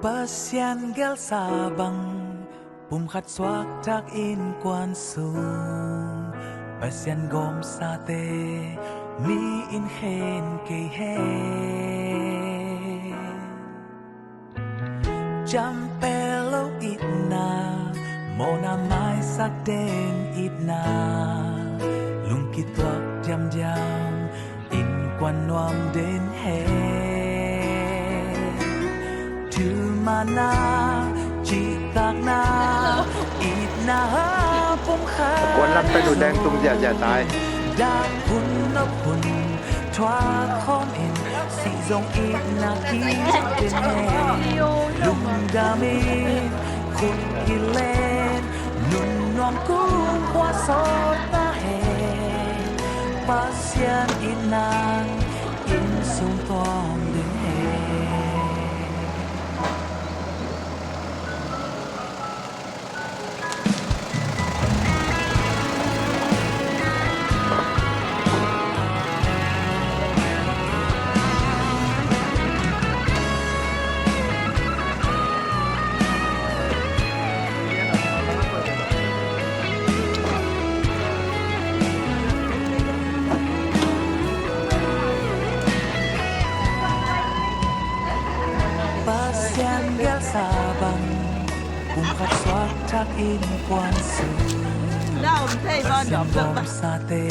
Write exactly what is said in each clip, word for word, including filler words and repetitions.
Pasian gelsa bang pumkhat suakthak innkuan sung, Pasian gawmsate mi in khen kei hen. Ciampel lo itna, mawhna maisak den itna, lungkituak diamdiam innkuan nuam den hen. Thumana, cihtakna, itna pumkhat. Kuan lam pen u deng tung ziahziah tai. Dak hun nop hun thuak khawm in, sih zong itna kip den hen. Lungdam in, khut kilen, nun nuam kumkhua sawt ta hen. Pasian itna in sung tuam den hen. Pasian gelsa bang pumkhat suakthak innkuan sung, Pasian gawmsate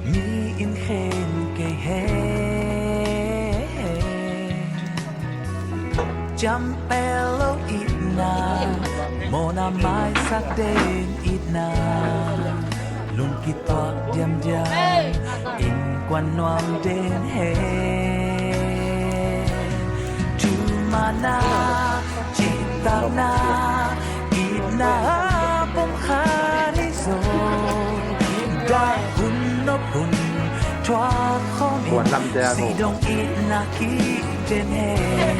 mi in khen kei hen. Ciampel lo itna, mawhna maisak den itna, lungkituak diamdiam innkuan nuam den hen. Thumana, cihtakna, itna pumkhat hi zaw. Dak hun nop hun thuak khawm in, sih zong itna kip den hen.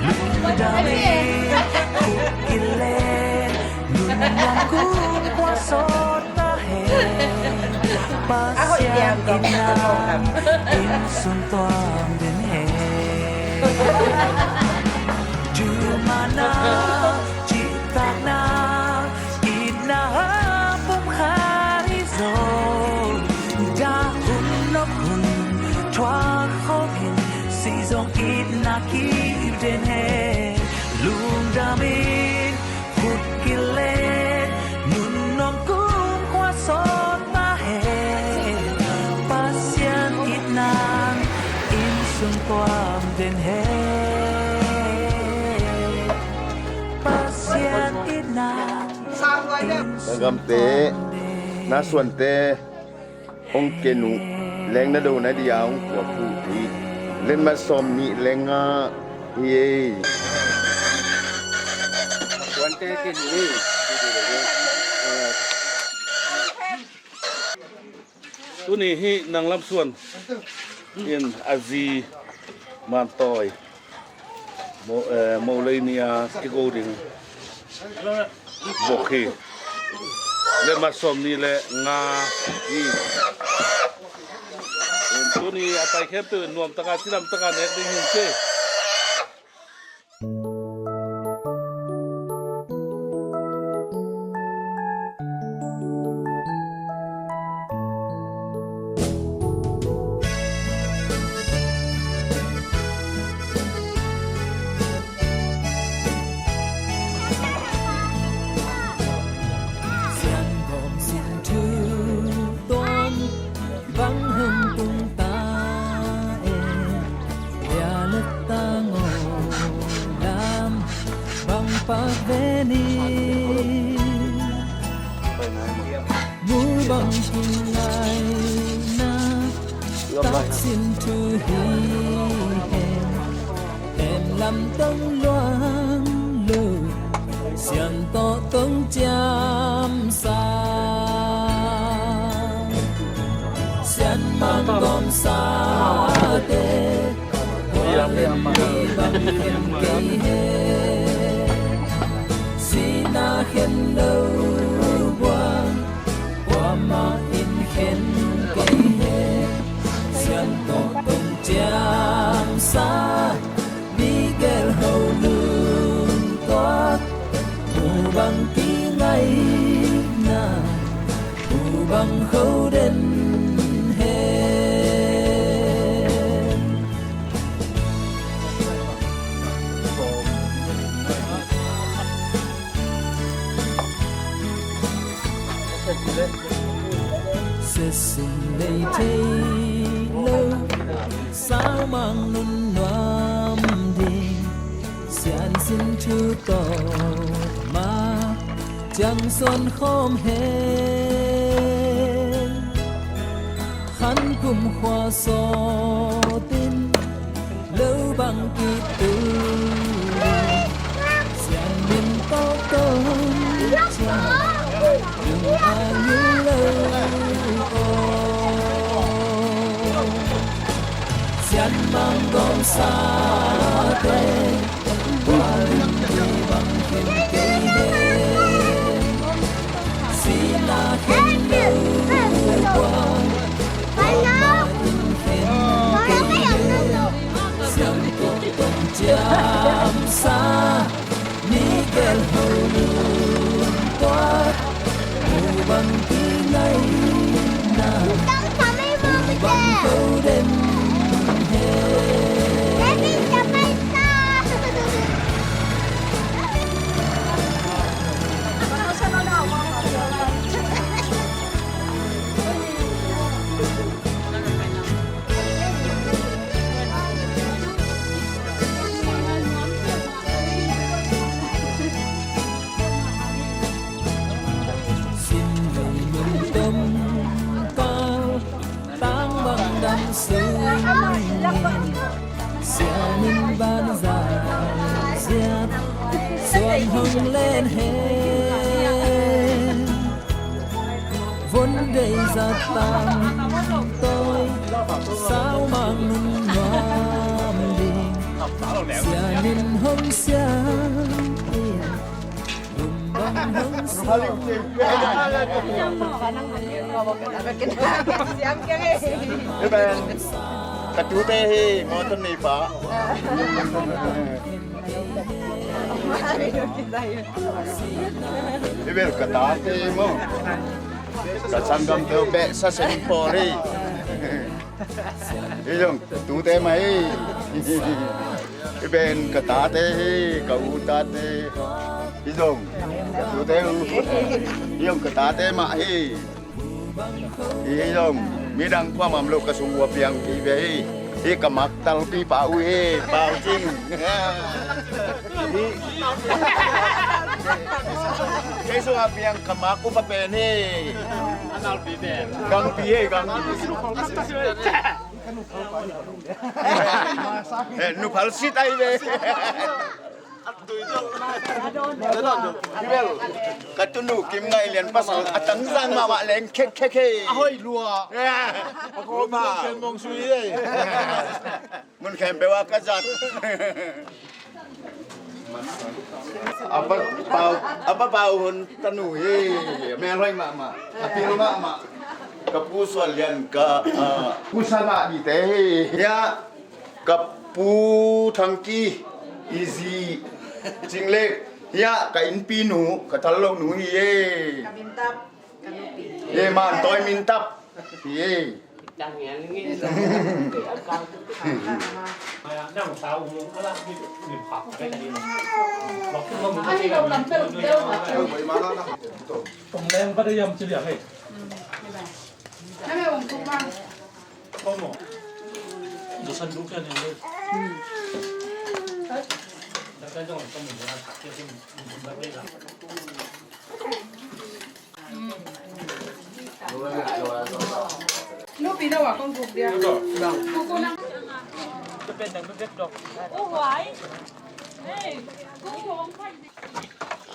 Lungdam in, khut kilen, nun nuam kumkhua sawt ta hen. Pasian itna in sung tuam den hen. Thumana, cihtakna, itna pumkhat hi zaw. Dak hun nop hun thuak khawm in, sih zong itna kip den hen. Lungdam in, khut kilen, nun nuam kumkhua sawt ta hen. Pasian itna in sung tuam den hen. Pasian itna in sung tuam den hen. Na gamte, na suante, hong ken uh, leng na do na dia hong kuak uh hi. Letmat sawm nih le nga hi ei. Suante ken uh ei. Tuni hi Nanglam Suan in a zi Mantawi Mo, eh, Molei ni a kigo ding bok hi. Letmat sawm nih le nga hi. Tuni a tai khempeuh nuam taka, cidam taka nek ding hi ci. Siangkong sin thu tuan bang hong tung ta e, bia le ta ngaw lam bang pak ve ni. Mu bang kingaina tak sin thu hi hen. Em lam tong luang lo, sian tawh tong ciam sa. Sian mang gawm sa te, bua lem mi bang khen kei he. Sina khen lo bua, bua ma in khen kei he. Sian tawh tong ciam sa, Miguel Ho Lu Nun nuam ding sian sin thu tawh ma ciang suan khawm hen. Khan kum khua sawtin lo bang kitu sian min tawh tawh ciang lung a ngil lo aw. Sian bang gawmsate bualin kei bang khen kei hen. Sina khen lo bual gawmna in khen kei hen. Sian kong tong ciamsa Miguel Holun tua mubang kinai na mubang ko den he. Sin lung lung tom kau tang bang dam sung sianin ban zang ziat suan hong len hen. Von dei zat tam tawi sau mang nun nuam ding sianin hong sian in. Ka tute hi, motor nei pa. Hi bel ka tate maw. Ka sanggamte uh beh sa seng pawl hi. Hi zong tute mah hi. Hi ben ka tate hi, ka u tate. Hi zong ka tute uh. Hi zong ka tate mah hi. Hi zong midang kuamah om lo, ka sung ua piang hi ve hi. Hi ka mak talpi pa uh hi, Pau Cing. Hi. Kei sung a piang ka mak upa pen hi. Gangpi hi, gangpi. Eh, nu phal sit ai ve. Ka tunu Kim Ngai Lian pasal a tangzang mahmah leng khek khek hi. A hoih lua. A khawm lua. Ken mong sui hi. Mun khempeuh ah ka zat. A pa Pau, a pa Pau Hun tanu hi. A mel hoih mahmah, a pil mahmah. Ka pu Suan Lian, ka, ah, pu Sana Dite hi. Hiah ka pu Thang Ki, i zi Cing Lek. Hiah ka innpi nu, ka thal lo nu hi e. Ka mintap, ka nupi. E, Man Tawi mintap hi e.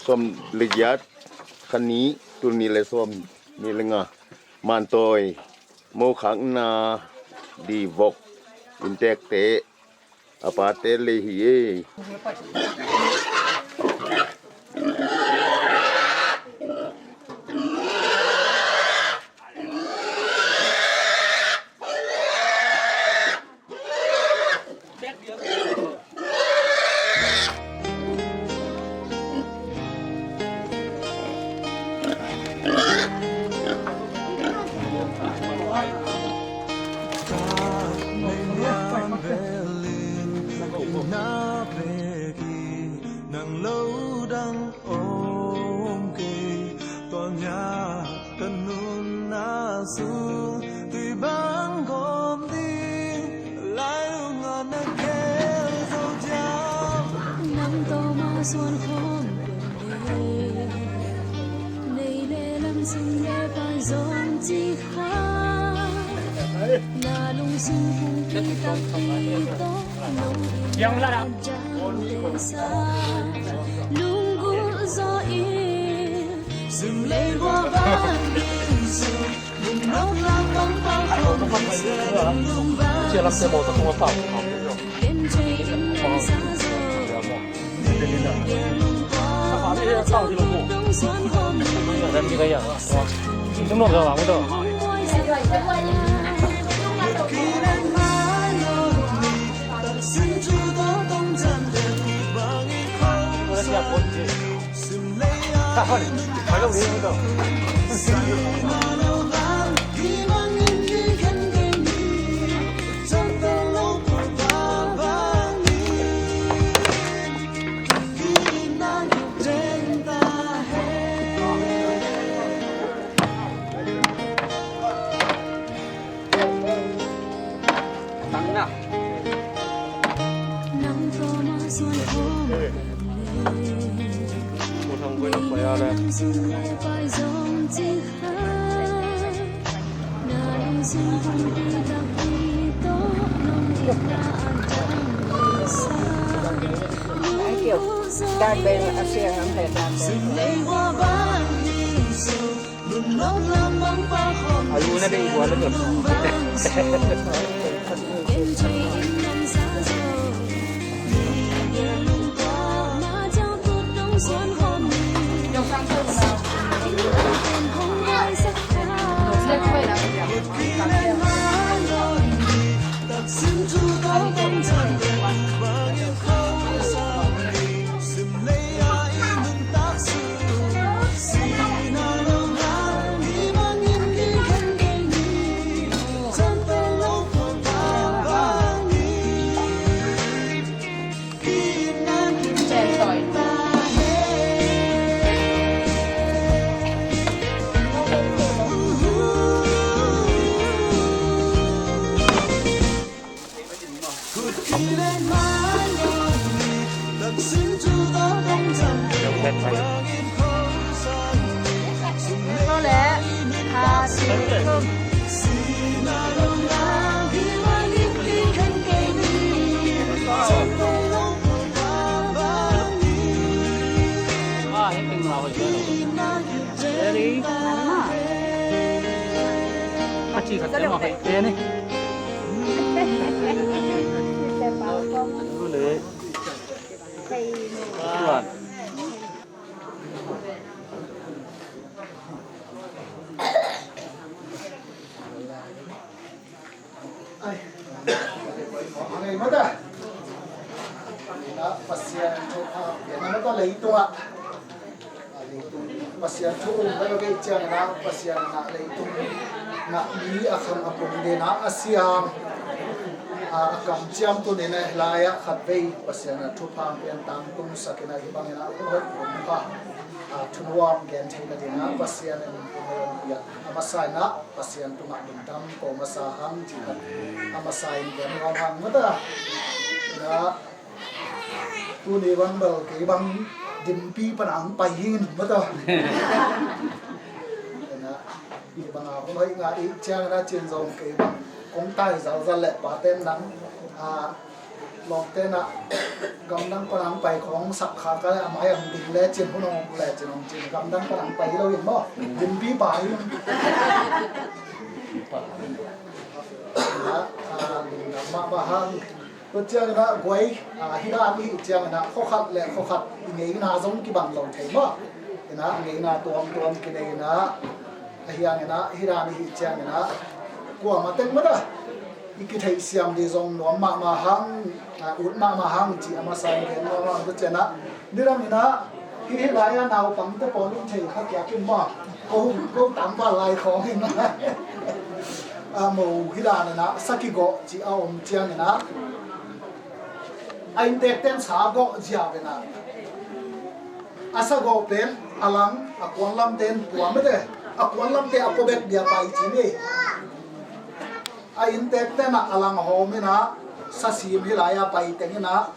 Sawm le giat, kha nih, tul nih le sawm nih le nga, Man Tawi mokhakna di vok inntekte a pate lei hi e. Suan khawm peuh le, nei le lam sung le pai zong ci kha. Na lungsim kong pi takpi tawh nong in a jang le sa. Lunggulh zaw in, sum le gua bang in sum. Thank you. Dai bel a siang am le dai bel. Ayu na dei gua la gua. Ai, a ngei mata. Pasian thu a pianna mata leitungah. Pasian thu um mata kei ciangin ah Pasian in ah leitung ah mi a khang a pung dingin ah a siang, a, a kamciam tuni in ah hih lai-ah khatvei Pasian in ah thupha pian tangtung sak in ah hih bangin ah hong hoih hong pha, a, thunuam gen theihna dingin ah Pasian in hong hoih hong pia. A masa in ah Pasian tungah lungdam ko masa hang cih khat a masa in gen nuam hang mata. Na tuni bang bel kei bang Dimpi pan a hong pai hi mata. Na kei bang a hong hoih ngah i ciang na cin zong kei bang kong tai zalzal leh paten nang, a, lawmte na gamdang pan a hong pai khawng sak kha ka leh a mai a hong ding le cin hun hong le cin hong cin gamdang pan a hong pai hi lo in maw. Dimpi pai hi. Na, a, lungdam mahmah hang. Tua ciangin ah guai, a, hih dan i hih ciangin ah khua khat le khua khat i ngeina zong kibang lo thei maw. In ah ngeina tuamtuam kinei in ah a hiang in ah hih dan i hih ciangin ah kuamah tek mata i kitheihsiam ding zong nuam mahmah hang, a, ut mahmah hang cih a masa in gen nuam hang. Tua ciangin ah nidang in ah hih, hih lai-ah naupangte pawl in thei kha kiak in maw. Ko, ko tangval lai khawng in ah, a, mo hih dan in ah sa kigawh cih a om ciangin ah a inntekten sa gawh ziau in ah a sa gawh pen a lang a kuanlamte in pua mate, a kuanlamte a pua bek dia pai ci ni. A inntekten ah a lang hawm in ah sa sim hih lai-ah pai teng in ah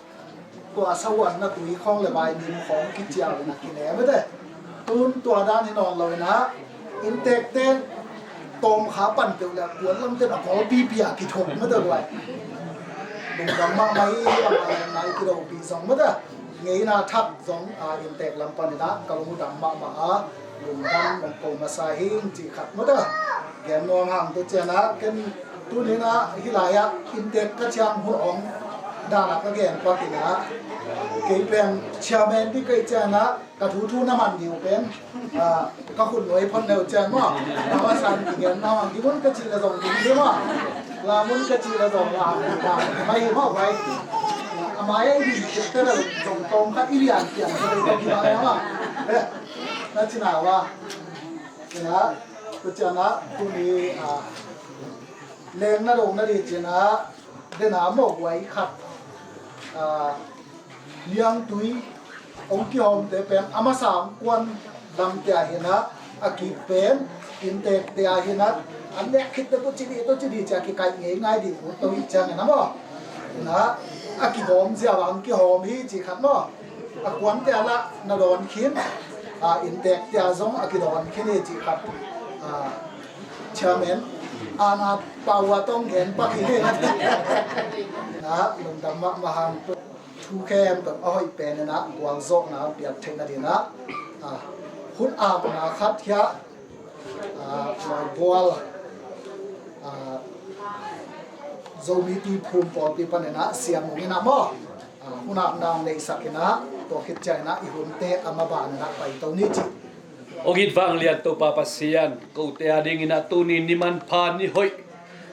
Tua sahuanna tui khawng le vai nim khawng kiciau in a kinem mete. Tun tua dan hi nawn lo in a, inntekte tawmkha pan peuh le a kuan lamte a golpipi a kithok mete luai. Lungdam mahmah hi, a mah lemna i kidopih zong mete. Ngeina thak zong a inntek lam panin a ka lungdam mahmah a, lungdam ong ko masa hi ing cih khat mete. Gen nuam hang tu cian a, ken tunin a hih lai-ah inntek ka ciang hun ong dan a ka gen pakin a, kei pen chairman ding ka hih cian a, ka thu thu na man ding uh pen, ah, ka khut nuai phot neu cian maw. Na masa in kigen na man ding un ka cih le zong ding ding maw. Lam un ka cih le zong lam ding maw. Mai hi maw vai. A mai a i ding khit te le zong tawm khat i lian pian ka ding ka ding maw. Eh, na ci na wa. Ci na, tu cian a, tuni, ah, leng na dong na di ci na, den a maw guai khat. Ah, liangtui ong kihawmte pen a masa ong kuan lamte ah hi na, a kik pen inntekte ah hi na, an lek khit te tu ci di tu ci di ci a kikaih ngei ngai di uh to hi ciangin a maw. Na, a kihawm zia bang kihawm hi ci khat maw. A kuante ah lah na dawn khin, a inntekte ah zong a kidawn khin hi ci khat. A, chairman, a na pau a tong gen pak hi. Na, lungdam mahmah hang. Thu khempeuh a hoih pen in a gualzawhna piak theihna ding in a, a, hun akna khat hiah, a, Laigual, a, Zomite phum pawlpi panin a siam ung in a maw, a, hun akna ong neihsak in a, tua khit ciangin a i hunte a maban in a paito ni ci. Ong it vanglian Topa Pasian, kote a dingin a tuni ni manpha ni hoih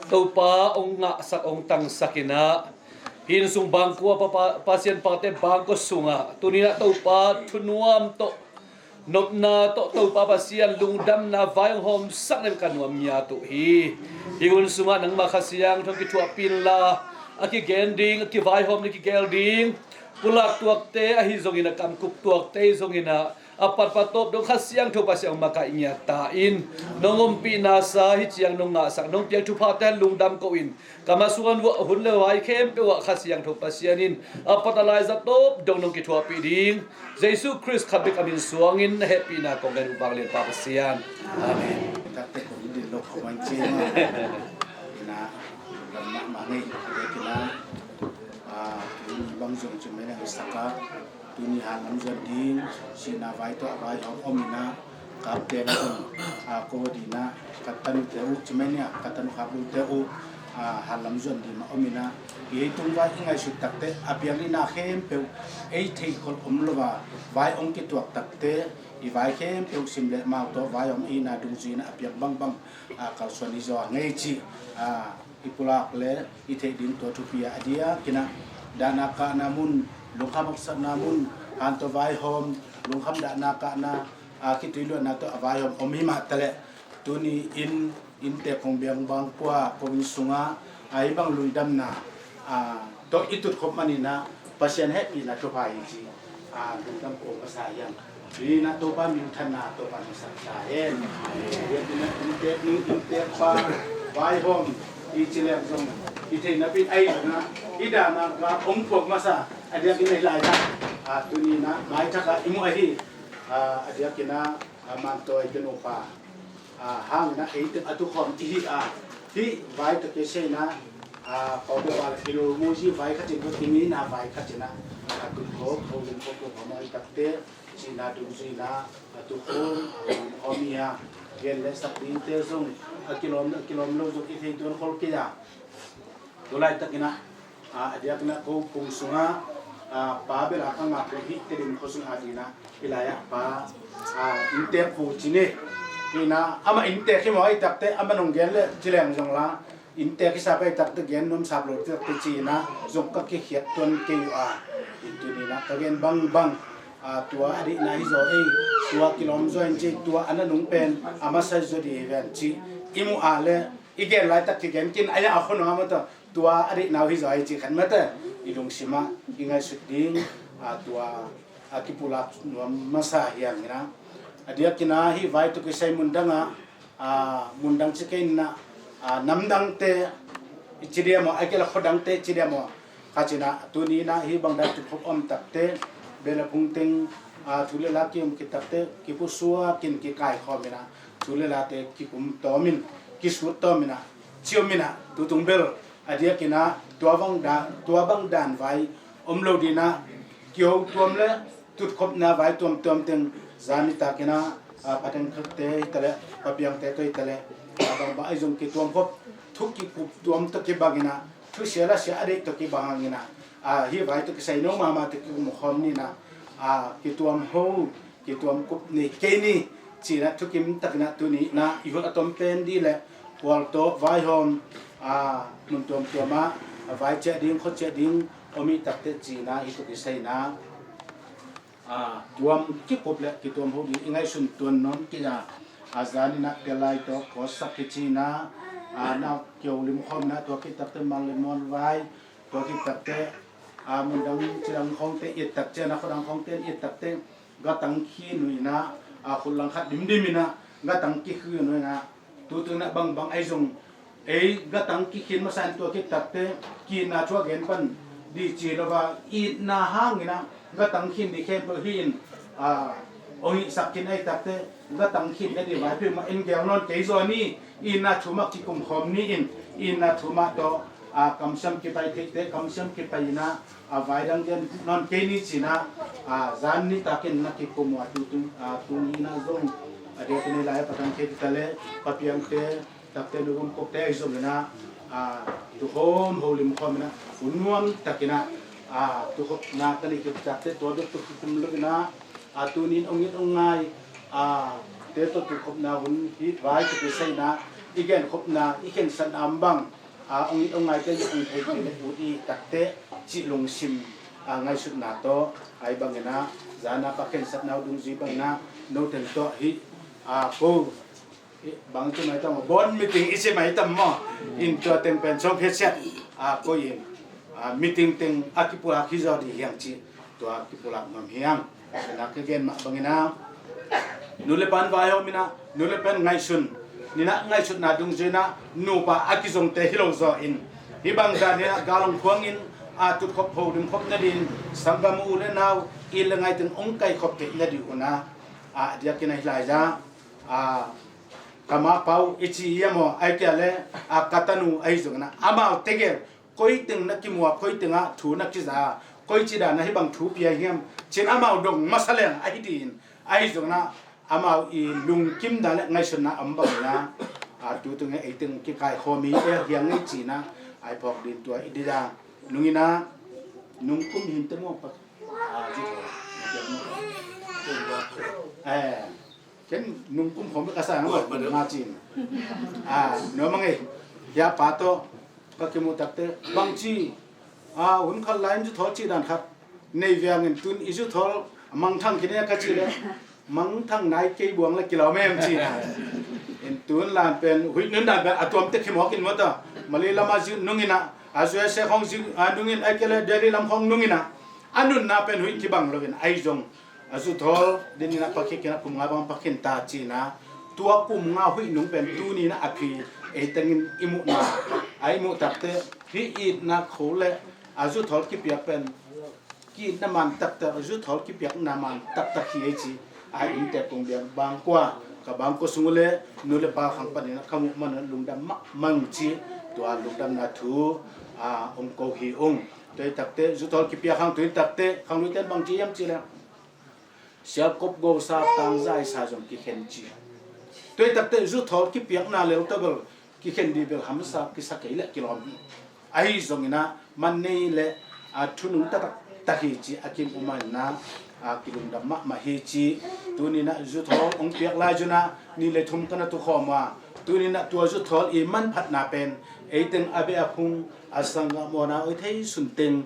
Topa ong ngahsak ong tangsak in a, hih inn sung bangkua pa, pa, Pasian pate bangkua sungah tuni-in ah Topa thunuam tawh, nopna tawh Topa Pasian lungdamna vai hong hawmsak nang ka nuam ngiat uh hi. Hih hun sungah nangmah Kha Siangtho kithuahpih inla, a kigen ding, a kivaihawm ding, kigel ding pulak tuakte ahi zongin ah, kamkup tuakte ahi zongin ah, a patpat tawp dong Kha Siangtho Pasian hong makaih ngiat ta in, nong ompih nasa hi ciang nong ngahsak, nong piak thuphate lungdam ko in, ka masuan uh hun le vai khempeuh ah Kha Siangtho Pasian in a pat a laizat tawp dong nong kithuahpih ding Jesu Khrist khat bek a min suangin na hehpihna kong ngen uh vanglian Pa Pasian. Amen. Takte kong din lo kong man ci ma. Ina, lam mahmah ngei, ina, ah, bang zong ci mai na sak a. Tuni hal lam zuan ding, sihna vai tawh a vaihawm om in ah, kapten zong, a, ko ding ah, ka tanute uh, ci mai ni ah, ka tanu khak lute uh, a, hal lam zuan ding mah om in ah, i hei tung vai i ngaihsut takte, a piang ding na khempeuh, ei theih khol om lo a, vai ong kituak takte, i vai khempeuh sim le mau tawh vaihawm i na dungzui in ah, a piang bangbang, a, kalsuan i zaw a ngei ci, a, i pulak le i theih ding tua thupi a diakin ah, dahna kahna mun, lungkham haksatna mun, han tawh vaihawm, lungkham dahna kahna, a, kituiluatna tawh a vaihawm om hi mah taleh, tuni in, inntek kong biang bang pua, ko inn sungah, a, hih bang lungdamna, a, tawh i tutkhop manin ah, Pasian hehpihna thupha hi ci, a, lungdam ko masa hiang. Tuni in ah Topa minthanna Topa in sak ta hen. Tuni in ah inntek nu, inntek pa, vaihawm i ci leng zong, i theih napi in ahi zong ah, i dahna ka ong phuak masa, a diakin ahi lai ah, a, tuni in ah maithak ah i mu ahi, a, a diakin ah, a, Mantawi ka nupa, a, hang in ah ei teng a tukhawm i hi a, hih vai tawh kisai in ah, a, pau bia bal kilo muzi vai khat in, ko timi na vai khat in ah, a, tukhawm, ko lim ko tukhawm a i takte, sihna dungzui in ah, a tukhawm, a, om hi a, gen le sak dingte zong, a kilawm, a kilawm lo zong i thei tuan khol kei a. Tua laitakin ah, a, a diakin ah ko pung sungah, a, pa bel a ka ngak uh hi Tedim khua sungah ding ah, hih lai-ah pa, a, inntek pu ci ni. Hih in ah, amah inntek hi maw, i takte, amah nong gen le ci leng zong la, inntek hi sap a i takte gen nuam sap lo takte ci in ah, zong ka kikhiat tuan kei uh a. Hih tuni in ah, ka gen bangbang, a, tua a dihna hi zaw ei, tua kilawm zaw in ci, tua a na nung pen, a masa zaw dih hi ven ci. I mu a le, i gen laitak kigen kin, a ya a khon ngam a ta, tua a dihna uh hi zaw ei ci khan mate, i lungsim ah, i ngaihsut ding, a, tua, a, kipulak nuam masa hiang in ah. A diakin ah hih vai tawh kisai mundang ah, a, mundang ci kei in ah, a, namdangte, i ci diam aw, a kila khuadangte, i ci diam aw. Khat in ah tuni in ah hih bang dan tutkhop om takteh, bel a phung teng, a, thu le la kiom khit takteh kiphusuak in kikaikhawm in ah thu le late kikum tawm in, kisut tawm in ah, ciom in ah, tutung bel a diak in ah tua bang dan, tua bang dan vai om lo ding in ah, kiho tuam le tutkhopna vai tuamtuam teng zan nitak in ah, a, pateng khakte hi ta leh, papiangte tawh hi ta leh, a, bangbang ahi zong kituam khop, thu kikup tuam tawh kibang in ah, thu sia la sia a deih tawh kibang hang in ah, a, hih vai tawh kisai no mahmah tawh kikum khawm ni in ah, a, kituam ho, kituam kup ni kei ni ci in ah thukim tak in ah tuni in ah i hun a tom pen dih leh, khual tawh vaihawm, a, mun tuamtuam ah, a, vai ciah ding, khua ciah ding om hi takteh ci in ah hih tawh kisai in ah, a, tuam kikup le kituam ho ding i ngaihsun tuan nuam kei a, a, zan in ah pia lai tawh kawsak kici in ah, a, na kiho lim khawm in ah tua khit takteh man le muan vai, tua khit takteh, a, mun dang ci dang khawngte it takteh, na khua dang khawngte it takteh, gatang khin uh in ah, a, khut lang khat dimdim in ah gatang kikhin uh in ah, tutung in ah bangbang ahi zong, ei, gatang kikhin masa in tua khit takteh, ki-itna thu a gen pan dih ci lo a, itna hang in ah gatang khin ding khempeuh hi in, a, hong hihsak khin ahih takteh, gatang khin na ding vai peuhmah en gel nawn kei zaw ni, itna thu mah kikum khawm ni in, itna thu mah tawh, a, kamsiam kipai theihte kamsiam kipai in ah, a, vai dang gen nawn kei ni ci in ah, a, zan nitak in na kikum uh a, tutung, a, tuni in ah zong a diak in hih lai a patang khit ta leh, papiangte, takteh, nugum kokte ahi zong in ah, a, tukhawm ho lim khawm in ah hun nuam tak in ah, a, tukhopna ka neih khit takteh tua bek tawh kikum lo in ah, a, tuni in hong it hong ngai, a, te tawh tukhopna hun hih vai tawh kisai in ah i genkhopna, i khensatna om bang, a, hong it hong ngaite hong theihpih le ut i takteh cih lungsim, a, ngaihsutna tawh, ahi bang in ah zan a ka khensatna uh dungzui bang in ah no teng tawh hih, a, ko, hih bang ci mai tam, board meeting i ci mai tam maw, in tua teng pen sawm phet siat, a, ko in, a, meeting teng a kipulak hi zaw ding hi hang cih tua kipulak nuam hi hang. Tua ka gen mah bang in ah, nu le pa in vaihawm in ah, nu le pa in ngaihsun, ni in ah ngaihsutna dungzui in ah nupa a kizongte hi lo zaw in, hih bang dan in ah gal hong phuang in, a, tutkhop ho limkhop nading in, sanggam u le nau, it le ngai teng hong kaikhop theih nading un ah, a, a diak in ah hih lai ah, a, ka mapau i ci hiam aw, ahih kei leh, a, ka tanu ahi zong in ah amau tegel, koi teng na kimuh a, koi teng ah thu na kiza a, koici dan a hih bang thu pia hiam ci in amau dong masa leng ahi ding in, ahi zong in ah amau i lungkimna le ngaihsutna om bang in ah, a, tutung in ei teng kikaikhawm hi, ei hiang ei ci in ah, a, i phawk ding tua i dih a, nung in ah, nung kum hinte maw pa, a, ci thaw, eh, ken nung kum khawm ka sa, nung kum nga ci in, a, no mang ei, hia pa tawh ka kimuh takteh, bang ci, a, hun khat lai in zuthawl cih dan khat nei viang in, tun i zuthawl mangthang khin e ka cih leh, mangthang nai kei buang le kilawm em ci in ah. In tun lan pen huih nun dan pen a tuamte khimawk in maw ta, Malay lam a zi nung in ah, a zuai se khawng zi, a, nung in, ahih kei leh Delhi lam khawng nung in ah, a nunna pen huih kibang lo in, ahi zong a zuthawl din in ah pha khin in ah kum nga bang pha khin ta ci in ah, tua kum nga huih nung pen tuni in ah a phi ei teng in i muhna, a, i muh takteh, hih itna kho le a zuthawl kipiak pen ki-itna man taktak, zuthawl kipiakna man taktak hi ei ci, a, inntek kong biak bangkua, ka bangkua sung uh le nu le pa khang panin a ka muh man lungdam mahmah ung ci, tua lungdamna thu, a, hong ko hi ung. Tua hi takteh zuthawl kipiak hang, tua hi takteh khangluite in bang ci hiam cih leh, sialkop gosa tangzaisa zong kikhen ci. Tua hi takteh zuthawl kipiakna lel tawh bel kikhen dih bel hamsa kisa kei leh kilawm hi. Ahi zong in ah man nei le, a, thu nungta taktak hi ci a kimu man in ah, a, kilungdam mahmah hi ci. Tuni in ah zuthawl hong piak lai zong in ah ni le thum ka na tukhawm a, tuni in ah tua zuthawl i manphatna pen ei teng a beh a phung, a sanggam a na oi thei sun teng,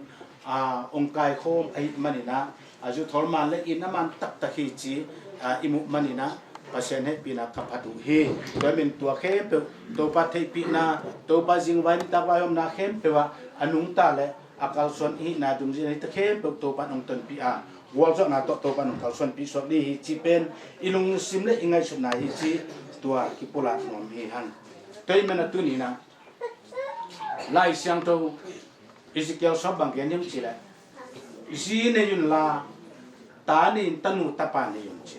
a, hong kaikhawm ahih man in ah, a zuthawl man le itna man taktak hi ci, a, i muh man in ah Pasian hehpihna ka phat uh hi. Tua ahih manin tua khempeuh Topa theihpihna, Topa zingvai nitak vaihawmna khempeuh ah a nungta le a kalsuan i hihna dungzui in ah hihte khempeuh Topa in hong tonpih a, gualzawhna tawh Topa in hong kalsuanpih suak ding hi cih pen i lungsim le i ngaihsutna hi ci, tua kipulak nuam hi hang. Tua ahih manin ah tuni in ah Lai Siangtho Ezekiel sawm bang gen hiam cih leh, zi nei unla, ta nei in, tanu tapa nei un ci.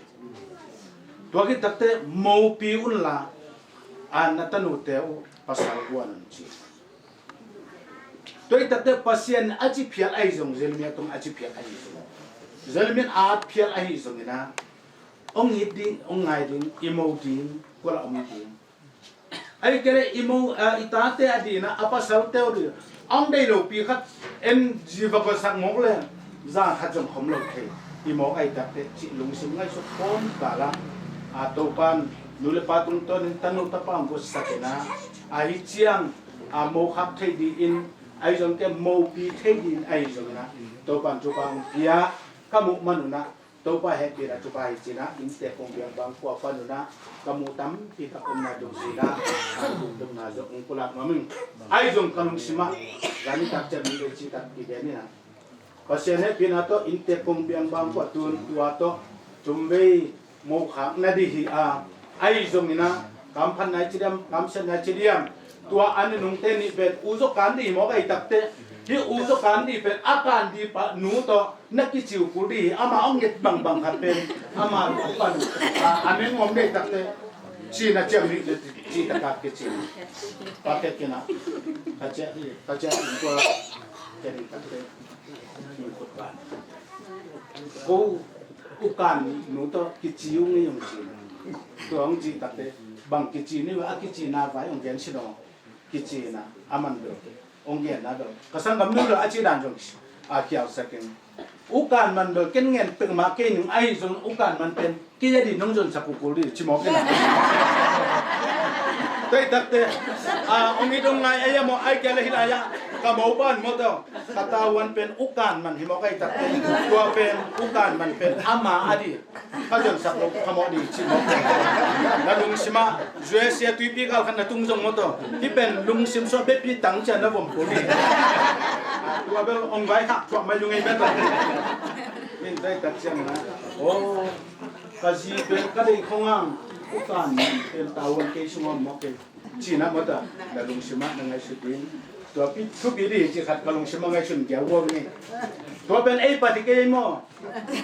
Tua khit takteh mopi unla, a na tanute uh pasal guan un ci. Tua khit takteh Pasian a ci phial ahi zong, Jeremiah tung a ci phial ahi zong, Jeremiah a at phial ahi zong ina, hong it ding, hong ngai ding, i mo ding, kua lah om ding. Ahih kei leh i mo, a, i tate a ding ina, a pasalte a ding ina, a hong deih lopi khat en zi va guansak mawk leh, zan khat zong khom lo thei. I mawk ahih takteh cih lungsim ngaihsut khawm kal a, a, Topa'n nu le pa tungtawnin tanu tapa hong guansak ina, ahi ciang, a, mo khak thei dingin, ahi zong kei mopi thei dingin, ahi zong ina, Topa'n thupha hong pia ka muh man un ah, Topa hehpihna thupha hi ci-in ah, inntek kong biang bang kua pan un ah, ka mu tampi tak omna dong ci-in ah, a, dongna zong hong pulak nuam ing. Ahi zong ka lungsim ah, zan nitak ciang mi vei citak kigen in ah, Pasian hehpihna tawh inntek kong biang bang kua tun tua tawh thumvei mo khak na ding hi a, ahi zong in ah, kam phat nai ci diam, kam siat nai ci diam, tua a nunungte nih pen u zaw kan ding hi mawk ahih takteh, hih u zaw kan ding pen a kan ding pa nu tawh na kici uh kul ding hi, amah hong nget bangbang khat pen, amah hong pan, a, a meng om ding ahih takteh, ci-in ah ciam nih le ci taktak kici. Pa kek in ah, ka ciah hi, ka ciah hi, tua ciah ding takteh, ko u kan nu tawh kici uh ngei hong ci. Tua hong cih takteh, bang kici ni uh a, kicina vai hong gen sin aw. Kici-in ah, a man bel, hong genna bel, ka sanggam nu bel a cih dan zong, a, khialsak ing. U kan man bel ken ngen peuhmah kei ning, ahi zong u kan man pen kei a ding nong zonsak uh kul ding ci mawk in ah. Tua ahih takteh, a, hong it hong ngai a hiam aw, ahih kei leh hih lai-ah ka mopa'n maw tawh, ka tavuan pen u kan man hi mawk ahih takteh, tua pen u kan man pen ama a ding, ka zonsak lo kha mawk ding ci mawk. Na lungsim ah, U S A tuipi gal khat na tung zong maw tawh, hih pen lungsim suah bepi tang ciang na vom kul ding. Tua bel hong vai hak thuak mai lung ei bel tawh. Min zai tak ciang na, aw, ka zi pen ka deih khong ang, u kan pen tavuan kei sung om mawk kei, ci-in ah maw tawh, na lungsim ah na ngaihsut ding. Tua pi, thupi ding hi cih khat ka lungsim ah ngaihsun giau guau ing. Tua pen ei phat hi kei maw.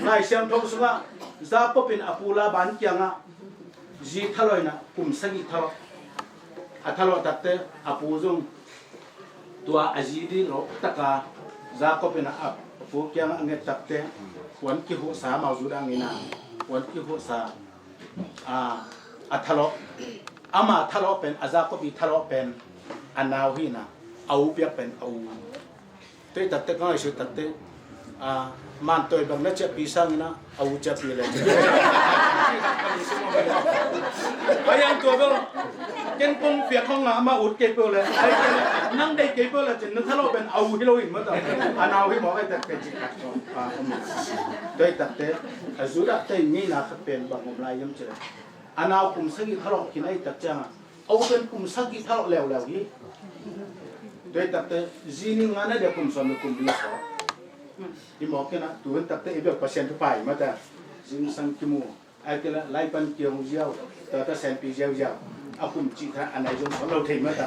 Lai Siangtho sungah Jacob in a pu Laban kiangah zi thalawh in ah, kum sagih thalawh. A thalawh takteh a pu zong tua a zi ding lawp taka Jacob in ah a pu kiangah a nget takteh, puan kihuhsa, amau Judah in ah puan kihuhsa, a, a thalawh, ama thalawh pen, a Jacob i thalawh pen a nau hi in ah, a u piak pen a u. Tua ahih takteh ka ngaihsut takteh, a, mantawi bang na ciahpih sangin ah a u ciahpih le. A yang tua bel, ken kong piak khong a, amah ut kei peuh le, nang deih kei peuh le cin, na thalawh pen a u hi lo in maw tawh, a nau hi mawk ahih takteh cih khat, a, om. Tua ahih takteh a Judah te ngeina khat pen bang om lai hiam cih leh, a nau kum sagih thalawh khin ahih tak ciangah, a u pen kum sagih thalawh leuleu hi. Tua ahih takteh zi nih nga na dia kum sawm le kum li sawm. Hi mawk in ah, tu hun takteh i bel Pasian thupha hi mah ta. Zingsang kimu, ahih kei leh lai pan kiang ziau, tua ta senpi ziauziau, a kum cih tha a nai zong sawt lo thei mah ta.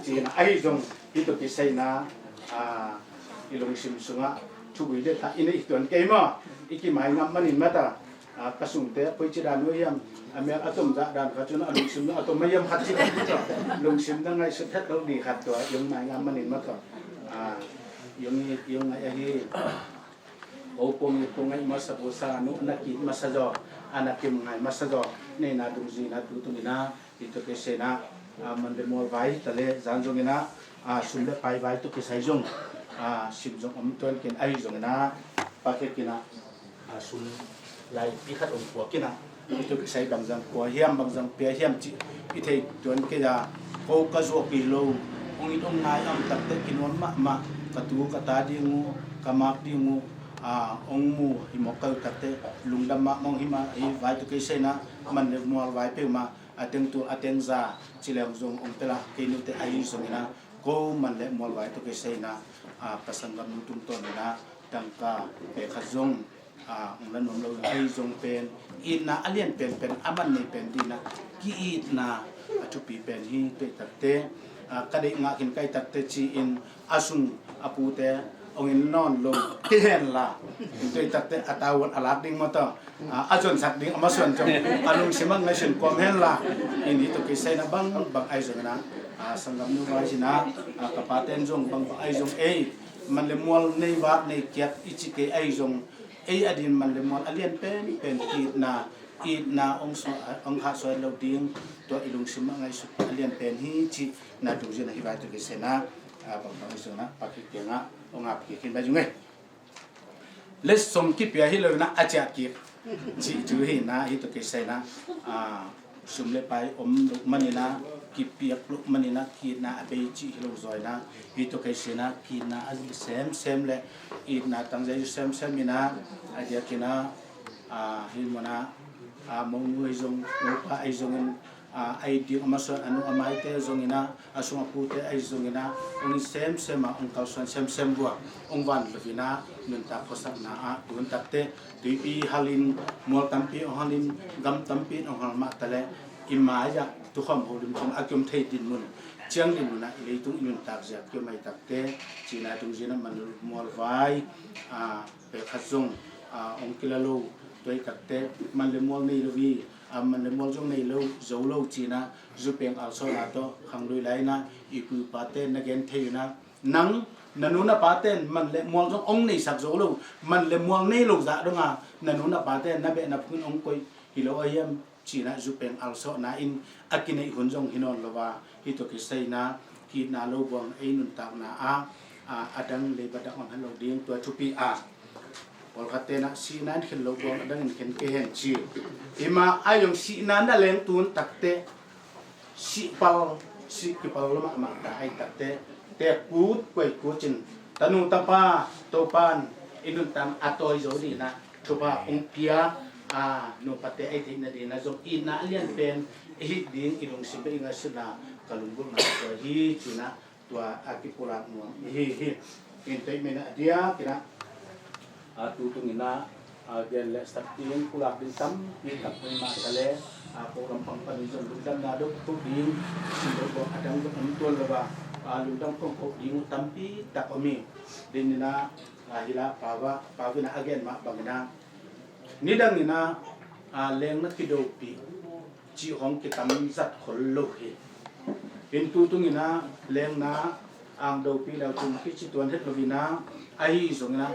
Ci-in ah, ahi zong hih tawh kisai in ah, a, i lungsim sungah thugui le tha i neih tuan kei maw, i kimai ngam manin mah ta. A, ka sungte koici dan uh hiam, a mial a tom zah dan khat cun a lungsim a tom mah hiam khat ci khat ci tawh, lungsim na ngaihsut het lo ding khat tua i hong mai ngam manin mah tawh, a, i hong it, i hong ngaih ahi. Ko kong it, kong ngaih masa, ko sa nu na ki-it masa zaw, a na kim ngai masa zaw, neihna dungzui na tu tung in ah, hih tawh kisai in ah, a, man le mual vai ta le zan zong in ah, a, sum le pai vai tawh kisai zong, a, sim zong om tuan kei in, ahi zong in ah, Pa Khe Kin ah, a, sum lai pi khat om pua kei in ah, hih tawh kisai bang zang pua hiam, bang zang pia hiam cih i thei tuan kei a, ko ka zuak kei lo, hong it hong ngai a om takteh kinuam mahmah, ka tu ka ta ding uh, ka mak ding uh, a, hong mu hi mawk ka uh takteh lungdam mahmah hong hi mah hi. Vai tawh kisai in ah, man le mual vai peuhmah, a teng tul, a teng za, ci leng zong hong tel a, kei nute ahi zong in ah, ko man le mual vai tawh kisai in ah, a, ka sanggam nu tungtawn in ah, tangka pek khat zong, a, hong la nuam lo in, ahi zong pen itna a lian penpen, a man nei pen ding in ah, ki-itna a thupi pen hi. Tua ahih takteh, a, ka deih ngah khin ka hih takte ci-in a sung a pute hong in nawn lo kei henla, tua hih takte a tavuan a lak ding maw taw, a, a zonsak ding a masuan zong a lungsim ah ngaihsun kawm henla, in hih tawh kisai na bangbang ahi zongin ah, a, sanggamnu vai sin ah, a, ka paten zong bangbang ahi zong ei man le mual nei vak nei kiat i ci kei ahi zong, ei a din man le mual a lian penpen ki-itna, itna hong suah, hong khahsuah lo ding, tua i lungsim ah ngaihsut a lian pen hi cih na dungzin ah hih vai tawh kisai na, a, bangbang ahi zongin ah Papi kiangah hong ap kik hi bai zong ei. Letsong kipia hi lo in ah a ciah kik cih thu hi in ah hih tawh kisai na, a, sum le pai om loh manin ah, kipiak loh manin ah, ki-itna a bei cih hi lo zaw in ah, hih tawh kisai na ki-itna a semsem le itna tangzia semsem in ah, a diakin ah, a, hih mun ah, a, monu ahi zong, mopa ahi zongin, a, a it ding a masuan a nu a maite zongin ah, a sung a pute ahi zongin ah, hong in semsem ah, hong kalsuan semsem uh a, hong van lo in ah, nuntak khuasakna ah, tu hun takte tuipi halin, mual tampi hong halin, gam tampi hong hal mah taleh, i mai-ah tukhawm holim khawm a kiom thei dinmun, ciang dinmun ah leitung i nuntak zia kiom ahi takte, cihna dungzin ah man mual vai, a, pek khat zong, a, hong kila lo, tua hih takte man le mual nei lo hi, a, man le mual zong nei lo, zo lo cihna, zu peng alsawhna tawh khanglui lai in ah, i pu i pate na gen thei uh in ah, nang, na nu na pate in man le mual zong hong neisak zo lo, man le mual nei lo zah dong a, na nu na pate in na beh na phung in hong koih hi lo a hiam, ci-in ah zu peng alsawhna in a kineih hun zong hi nawn lo a, hih tawh kisai na ki-itna lo buang ei nuntakna ah, a, a dang leiba dang om hen lo ding, tua thupi a, pawlkhatte in ah sihna in khen lo buang a dang in khen kei hen ci. Hih mah ahi zong sihna na leng tu hun takte, sih pal, sih kipal lo mahmah ta ahi takte, teek kut kuai kut cin, tanu tapa Topa'n i nuntakna a tawi zo ding in ah thupha hong pia, a, nupate ei theihna ding in ah zong itna a lian pen i hih ding i lungsim bek i ngaihsutna ka lunggulhna tua hi ci-in ah tua a kipulak nuam i hi hi. In tua hih manin ah a diakin ah, a, tu tung in ah, a, gen le sak ding pulak ding tampi tak om mah taleh, a, ko lampang panin zong lungdamna dok tuk ding, sim dok dok a dang dok om tuan lo a, a, lungdam kong kok ding uh tampi tak om hi. Din in ah, a, hi la pau ah, pau in ah a gen mah bangin ah, nidang in ah, a, lengna kidopih cih hong kitam zat khol lo hi. In tu tung in ah lengna ang dopih leu tung kici tuan het lo in ah, ahi zong in ah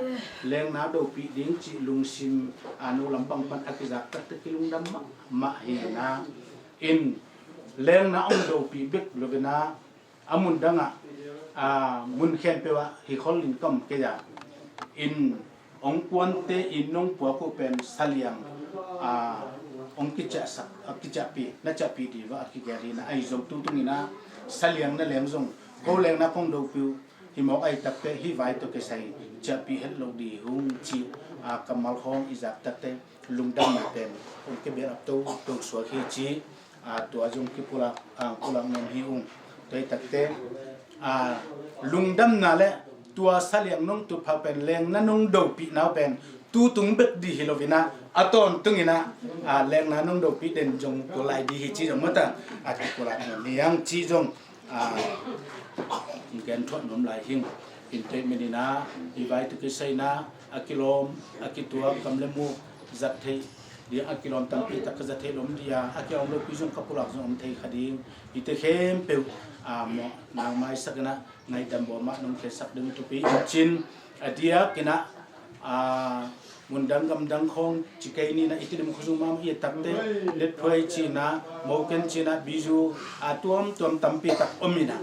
lengna dopih ding cih lungsim, a, nu lampang pan a kizak takte kilungdam mahmah hi in ah, in lengna hong dopih bek lo in ah, a mun dang ah, a, mun khempeuh ah hi khol in ka om kei a, in hong kuante in hong puak uh pen saliang, a, hong kiciahsak, a, kiciahpih, na ciahpih ding uh a kigen hi in ah, ahi zong tu tung in ah saliang na leng zong ko lengna kong dopih uh hi mawk ahi takte hih vai tawh kisai ciahpih het lo ding hi ung cih, a, kammal khawng i zak takte lungdamna pen hong kibel ap toto suak hi ci. A, tua zong kipulak, a, pulak nuam hi ung. Tua hih takte, a, lungdamna le tua saliang nong tutphah pen lengna nong dopihna uh pen tu tung bek ding hi lo in ah, a tawntung in ah, a, lengna nong dopih den zong tua lai ding hi ci zong mata, a, kipulak nuam hi hang ci zong, a, gen thuah nuam lai hing. In tua hih manin ah hih vai tawh kisai na a kilawm, a kituak, kam le muk zat theih ding a kilawm tampi tak ka zat theih lom ding a, a kilawm lopi zong ka pulak zong om thei kha ding. Hihte khempeuh, a, mawh nang maisak in ah ngaihdam bawl mah nong khensak ding thupi in cin, a diakin ah, a, mundang gamdang khawng ci kei ni in ah i Tedim khuazung mahmah i takte, Letphuai ci in ah, Moken ci in ah, Bizu, a, tuamtuam tampi tak om in ah,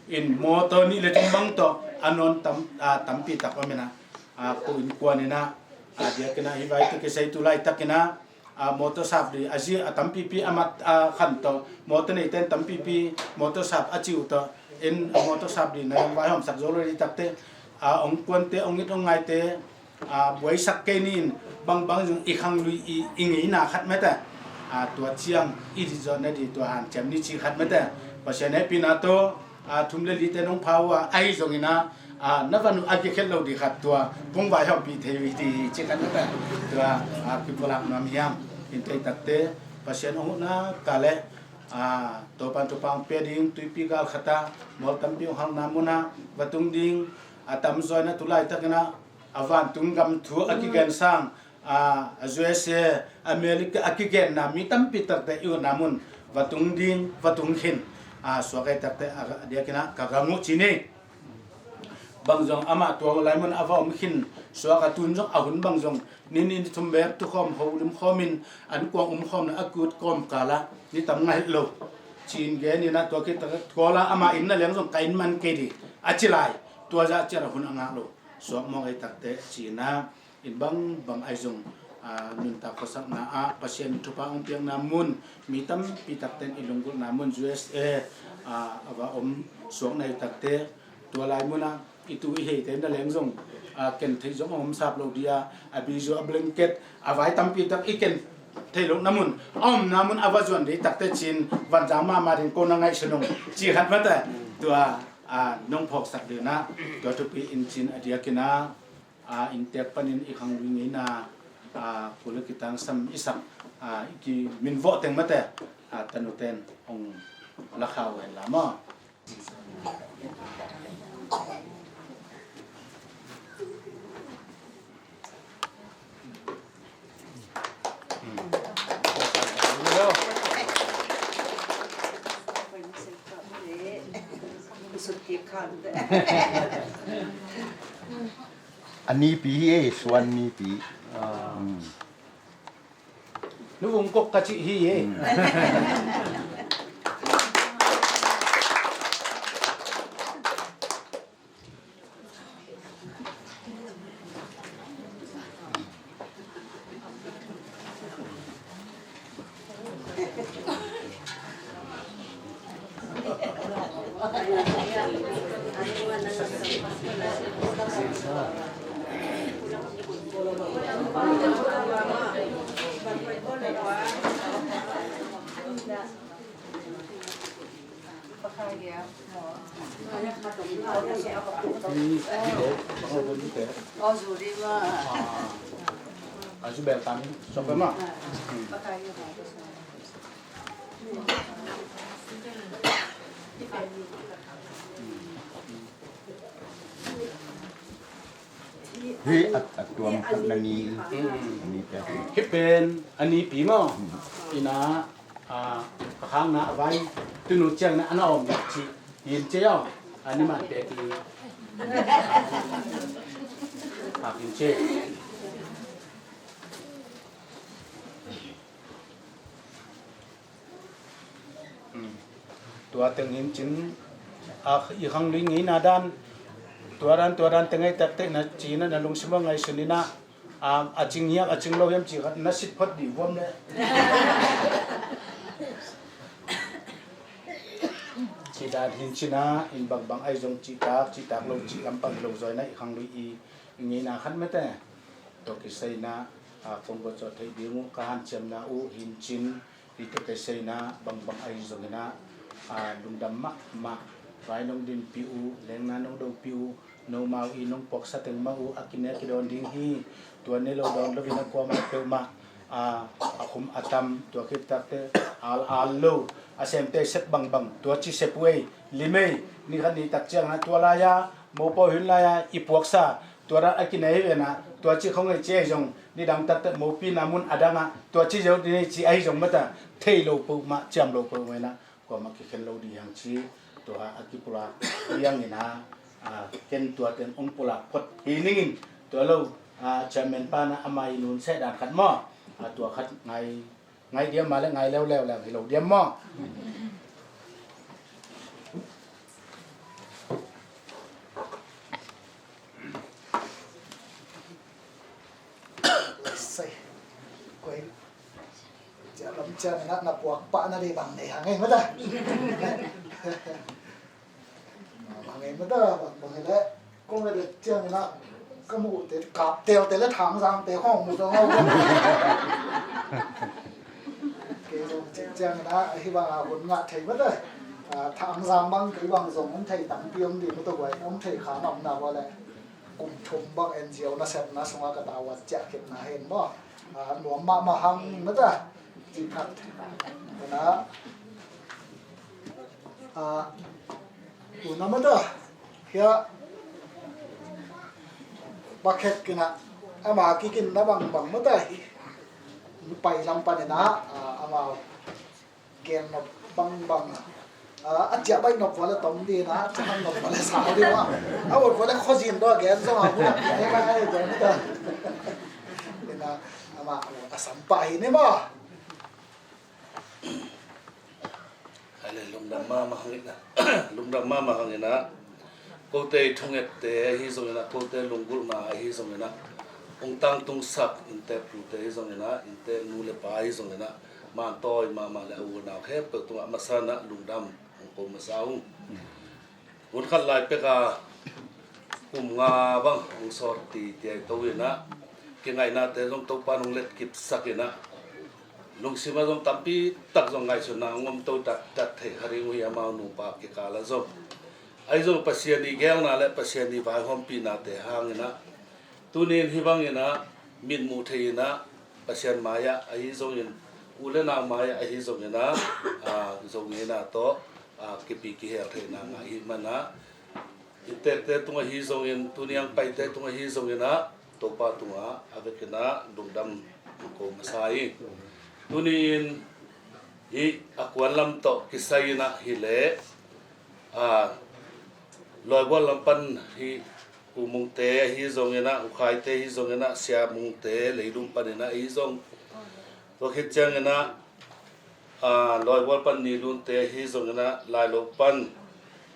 in mawtaw nih le thum bang tawh a nawn tam, a, tampi tak om in ah, a, ko innkuan in ah, a diakin ah hih vai tawh kisai tu laitakin ah, a, mawtaw sap ding a zi a tampipi a mat, a, khan tawh, mawtaw neite in tampipi mawtaw sap a ci uh tawh, in mawtaw sap ding na dang vaihawmsak zo lo ding takte, a, hong kuante, hong it hong ngaite, a, buaisak kei ni in, bangbang zong i khanglui i, i ngeina khat mete, a, tua ciang i dit zawh nading tua hanciam ni ci khat mete, Pasian hehpihna tawh, a, thum le lite nong pha uh a, ahi zongin ah, a, na van uh a kikhelh lo ding khat tua kong vaihawmpih thei uh hi ding hi ci khat na ta, tua, a, kipulak nuam hi hang. In tua hih takte Pasian hong huhna ka le, A, Topan thupha hong pia ding, tuipi gal khat ah mual tampi hong halna munah va tung ding, a tamzaw in ah tu laitakin ah a vantung gam thu a kigen sang, a, a U S A, America a kigenna mi tampi takte i utna mun va tung ding, va tung khin, a, suak ei takte a diakin ah ka gam uh ci ni. Bang zong amah tua lai mun a va om khin suak a, tun zong a hun bang zong ni nih ni thum bek tukhawm ho limkhawmin an kuang umkhawmna a kut kawmkal ah ni tam ngaih lo. Ci-in gen in ah tua khit tak Kuala amah inn na leng zong ka inn man kei dih a ci lai. Tua zah ciat a hun a ngak lo suak mawk ei takte ci-in ah in bang bang ahi zong, a, nuntak khuasakna ah Pasian thupha hong piakna mun, mi tampi takte in i lunggulhna mun U S A, a, a va om suak na ei takte tua lai munah i tu i heite na leng zong, a, ken theih zong a om sap lo dih a, a bizu a blanket a vai tampi tak i ken theih lohna mun a omna mun a va zuan dih takte ci-in vanzang mahmah ding ko na ngaihsun ung ci khat mate. Tua, a, nong phawksak dih in ah tua thupi in ci-in a diakin ah, a, inntek panin i khanglui ngeina, a, kul a kitangsam i sak, a, i kiminvawh teng mate, a, tanuten hong la kha uh hen la maw. A nipi hi ei, suan nipi. Ah. Mm. Nu Vung Kok ka cih hi ei. Mm. Hih a, a tuam khat na ni. Mm. A ni pek hi. Hih pen a nipi maw? Mm. Ina, a, ka khakna a vai tunu ciangin a na om dih cih hin ci ei aw. A ni man pek hi. Khak hin ci ei. Hmm. Tua teng hi in cin, a, i khanglui ngeina dan, tua dan, tua dan teng ei takte na ci-in ah na lungsim ah ngaihsun in ah, a, a cing hiam, a cing lo hiam ci khat na sit phot dih vuam le. Ci dan hi in cin ah, in bangbang ahi zong cihtak, cihtak lo, cih lampang hi lo zaw in ah i khanglui i, i ngeina khat mate. Tua kisai in ah, a, kong gualzawh theih ding uh, ka hanciamna uh hi in cin, Hihte ka sei in ah bangbang ahi zongin ah, a, lungdam mahmah. Vai nong dinpih uh, lengna nong dopih uh, nomau i nong puaksa teng mah uh a kine kidawn ding hi. Tua nei lo dawn loin a kuamah peuhmah, a, a khum a tam, tua khit takte al al lo, a semte sep bangbang, tua ci sep uh ei, lim ei, ni khat ni tak ciangin ah tua lai-a, mopawi hun lai-a i puaksa, tua dan a kinei hi ve na, tua ci khong ei ci ahi zong, nidang taktak mopina mun a dangah tua ci zo ding ei ci ahi zong mata, thei lo peuhmah, ciam lo peuhmah in ah, kuamah kikhen lo ding hiang ci, tua a kipulak hiangin ah, a, ken tua teng hong pulak phot hi ning in, tua lo, a, chairman pa na ama i nun seh dan khat maw, a, tua khat ngai, ngai diam mah le ngai leuleu leng hi lo diam maw? Sei. Koi. Cia lam cia na, na puak pah na dei bang nei hang ei mata. Bang ei mata, bang, bang ei le. Kong ei le ciang na, ka mu te kap tel te le Thang Zang te khong mu zong au. Kei zong ci ciang na, hi bang a hun ngah thei mata. A, Thang Zang bang kei bang zong hong thei tampi om di mata guai, hong thei kha ngam na guai le. Kum thum bang N G O nasepna sungah ka tawh a ciah khitna hen maw? A, nuam mahmah hang mata. Ci khat. Ka na, Ah, tu na mata, kaya bakhet kina ama kikin na bang bang mata hi. Nupai lam pan ina, ah, ama gen nop bang bang. Ah, a ciah baih nop vua le tom dina, a ciah hang nop vua le sau dina. A ut vua le khozin dua gen zong a vua. Ai, ai, ai, gen ta. Ina, ama, a sam pa hi ni ma. Ai le, lungdam mahmah hang ina. Lungdam mahmah hang ina. Kote i thungette ahi zong ina, kote lunggulhna ahi zong ina. Ong tangtungsak inntek tute ahi zong ina, inntek nu le pa ahi zong ina. Mantawi mahmah le a unau khempeuh tungah masa na lungdam ong ko masa ung. Hun khat lai peka kum nga bang hong sawt ti tiai to ina, kingainate zong Topa nong letkipsak ina, lungsima zong tampi tak zong ngaihsutna hong om to dat dat thei kha ding uh hi. Amau nupa kikala zong ahi zong Pasian i gelna le Pasian i vaihawmpihnate hang ina, tunin hih bang ina mitmuh thei ina, Pasian mai-ah ahi zongin, u le nau mai-ah ahi zongin a, a, zong ina tawh, a, kipi kihel theihna ngah hi mana, inntekte tungah ahi zongin, tuniang paite tungah ahi zongin a, Topa tungah a vekin a lungdam ko masa hi. Tuni-in hih a kuan lam tawh kisai ina hileh, a, Lawibual lam pan hih U Mungte ahi zongin a, U Khaite ahi zongin a, Sia Mungte leilung panin a ahi zong, tua khit ciangin a, a, Lawibual pan Ni Lunte ahi zongin a, Lailo pan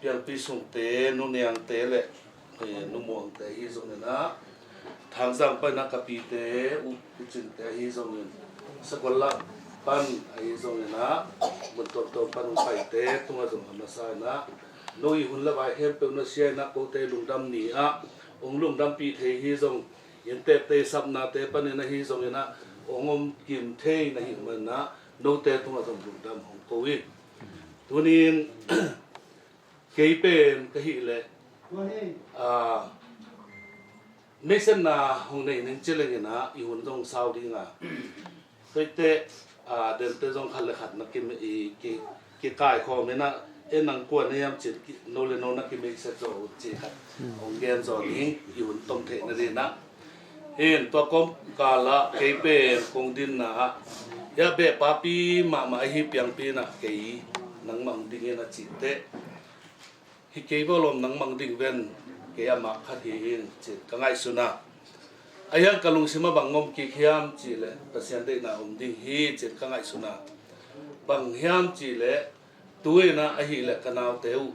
Piangpi Sungte, Nu Niangte le, eh, Nu Muangte ahi zongin a, Thangzang pan a Kapite, U, U Cinte ahi zongin, Sagolla pan ahi zongin a, mun tuamtuam pan U Paite tungah zong a masa ina, no i hun le vai khempeuh na sia ina, kote lungdam ni-ah ong lungdampih thei hi zong, inntekte sapnate panin ahi zongin a, ong om kim thei na hih manin a, note tungah zong lungdam hong ko hi. Tunin kei pen ka hih leh, a, mesenna hong nei ning ci leng ina, i hun zong sau ding a. Tuite, a, dente zong khat le khat na ki, i, ki, kikaikhawm ina, e nang kua na hiam ci, ki, no le no na kimeiset zaw uh ci khat hong gen zaw ding, i hun tom theih nading ina. Hin tua kawmkal ah kei pen kong dinna ah, hia beh papi mahmah ahi Piangpi ina kei nangmah hong ding in a cih teh, hi kei bawlawm nangmah hong ding ven, kei a mak khat hi in cin ka ngaihsun a. A hiang ka lungsim ah bang om kik hiam cih leh Pasian deihna om ding hi cin ka ngaihsun a. Bang hiam cih leh tu ina ahih leh ka naute uh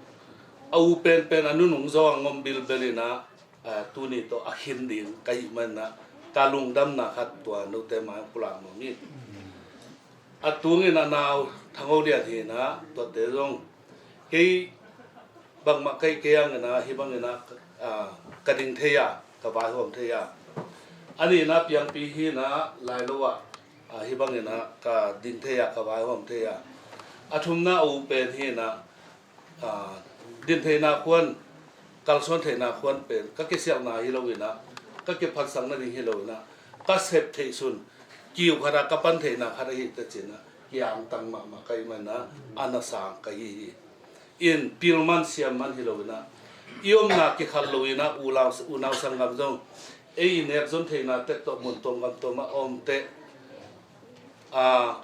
a u penpen a nunung zaw a ngom bilbel ina, a, tuni tawh a khin ding ka hih manin a, ka lungdamna khat tua note mai pulak nuam hi. A tungin a nau Thangho Lian hi ina, tuate zong kei bangmah ka hih kei hangin a, hih bangin a, a, ka ding thei a, ka vaihawm thei a. A nihna Piangpi hi ina, Lailo ah, a, hih bangin a ka ding thei a, ka vaihawm thei a. A thumna U pen hi ina, a, din theihna khuan, kalsuan theihna khuan pen ka kisialhna hi lo ina, ka kiphatsak nading hi lo ina, ka sep theih sun kiu khat a ka pan theihna khat ahi teh cin a, kiangtang mahmah ka hih manin a, a na sang ka hi hi. In pil man siam man hi lo ina, i omna kikhal lo ina, unau, unau sanggam zong ei i nek zon theihna tek tawh mun tuam gam tuam ah a om teh, a,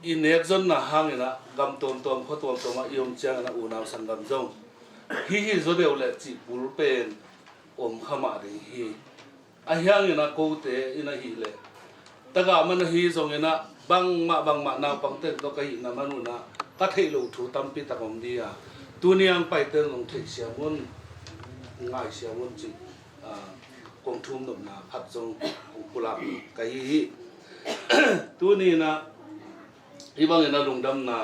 i nek zonna hang ina gam tuamtuam khua tuamtuam ah i om ciangin a unau sanggam zong hih hi zaw deuh leh cih bul pen om kha mah ding hi. A hiang ina kote ina hih leh, tagah man ahi zongin a, bangmah bangmah naupang ten tawh ka hihna man un a, ka theih loh thu tampi tak om ding a, tuni ang paite zong theih siam un, ngai siam un cih, a, kong thum nopna khat zong kong pulak ka hi hi. Tuni ina hih bangin a lungdamna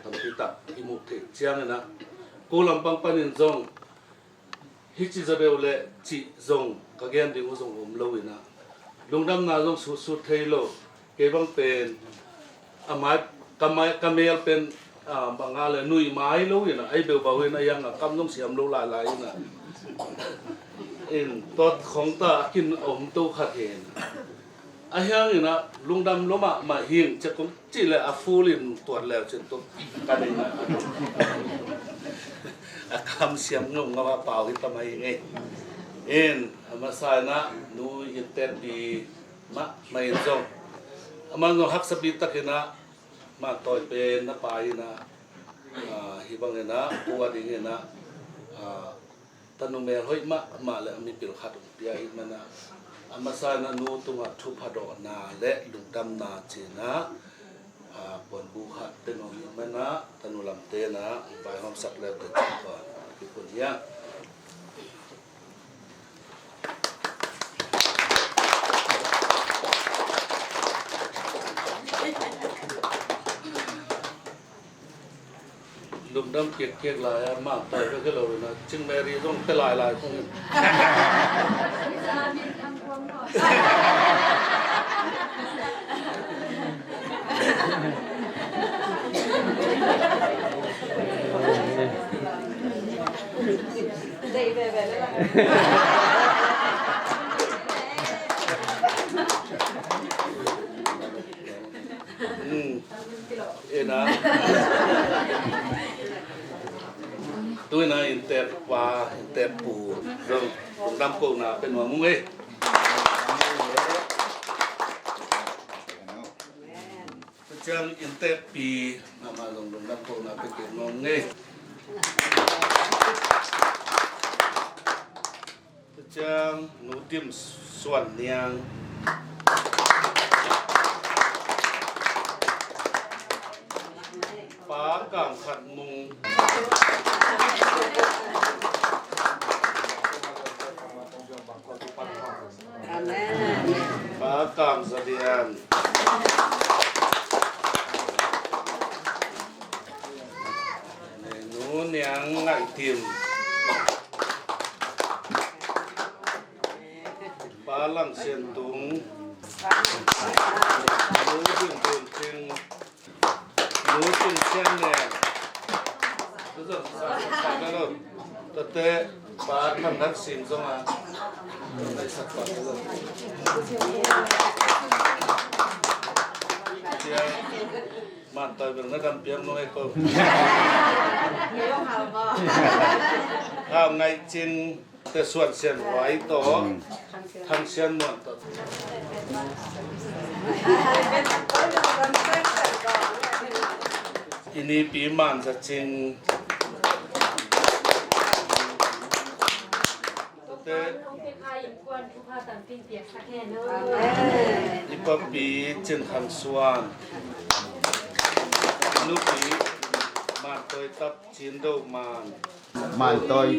tampi tak i muh theih ciangin a, ko lampang panin zong hih ci zaw deuh leh cih zong ka gen ding uh zong om lo ina, lungdamna zong sutsut thei lo. Kei bang pen a mai, ka mai, ka mel pen, a, bang a le nui mai lo ina, ei beubau ina, a hiang a kam zong siam lo lailai ina, in tot khong ta a kin om to khat hi ina. A hiang ina lungdam lo mahmah hing cek kong cih leh a full in tuat leu cin tuk ka nei na. a kamsiam ngaungau a pau hi ta mai ngei. In a masa in ah nu Hing Tek Pi mahmah in zong, amah zong haksa pi takin ah, mah tawi pen na pai in ah, ah, hih bangin ah pu a dingin ah, ah, tanu mel hoih mahmah le a mipil khat hong pia ahih manin ah, a masa in ah nu tungah thupha dawhna le lungdamna ci-in ah, ah, puanbu khat pia nuam ahih manin ah tanu lamte in ah vaihawmsak leute ci-in kong kiphun hi a. Lungdam kiakkiak lai a, mah tawi bek hi lo in ah, Cing Mary zong pia lailai khong in. Hmm. Ina. Tu ina Hing Tek pa, Hing Tek pu zong lungdam kohna pia nuam ung ei. Tua ciang Hing Tek Pi, amah zong lungdam kohna pia kik nuam ung ei. Tua ciang Nu Dim Suan Niang, Pa Kam Khat Mung, Pa Kam Za Lian, Nu Niang Ngaih Tim, Pa Lang Sian Tung, Nu Ding Dun Cing, Nu Cing Sian Neng. Tate Pa Thang Thak Sim zong a, man tawi bel na dam piang nung e ko. Hau Ngaih Cing, Te Suan Sian Huai tawh, Thang Sian Muan tawh. I nipi Man Za Cing. Tate i papi Cin Khang Suan. Nupi Man Tawi Tap Cin Do Man. Man Tawi.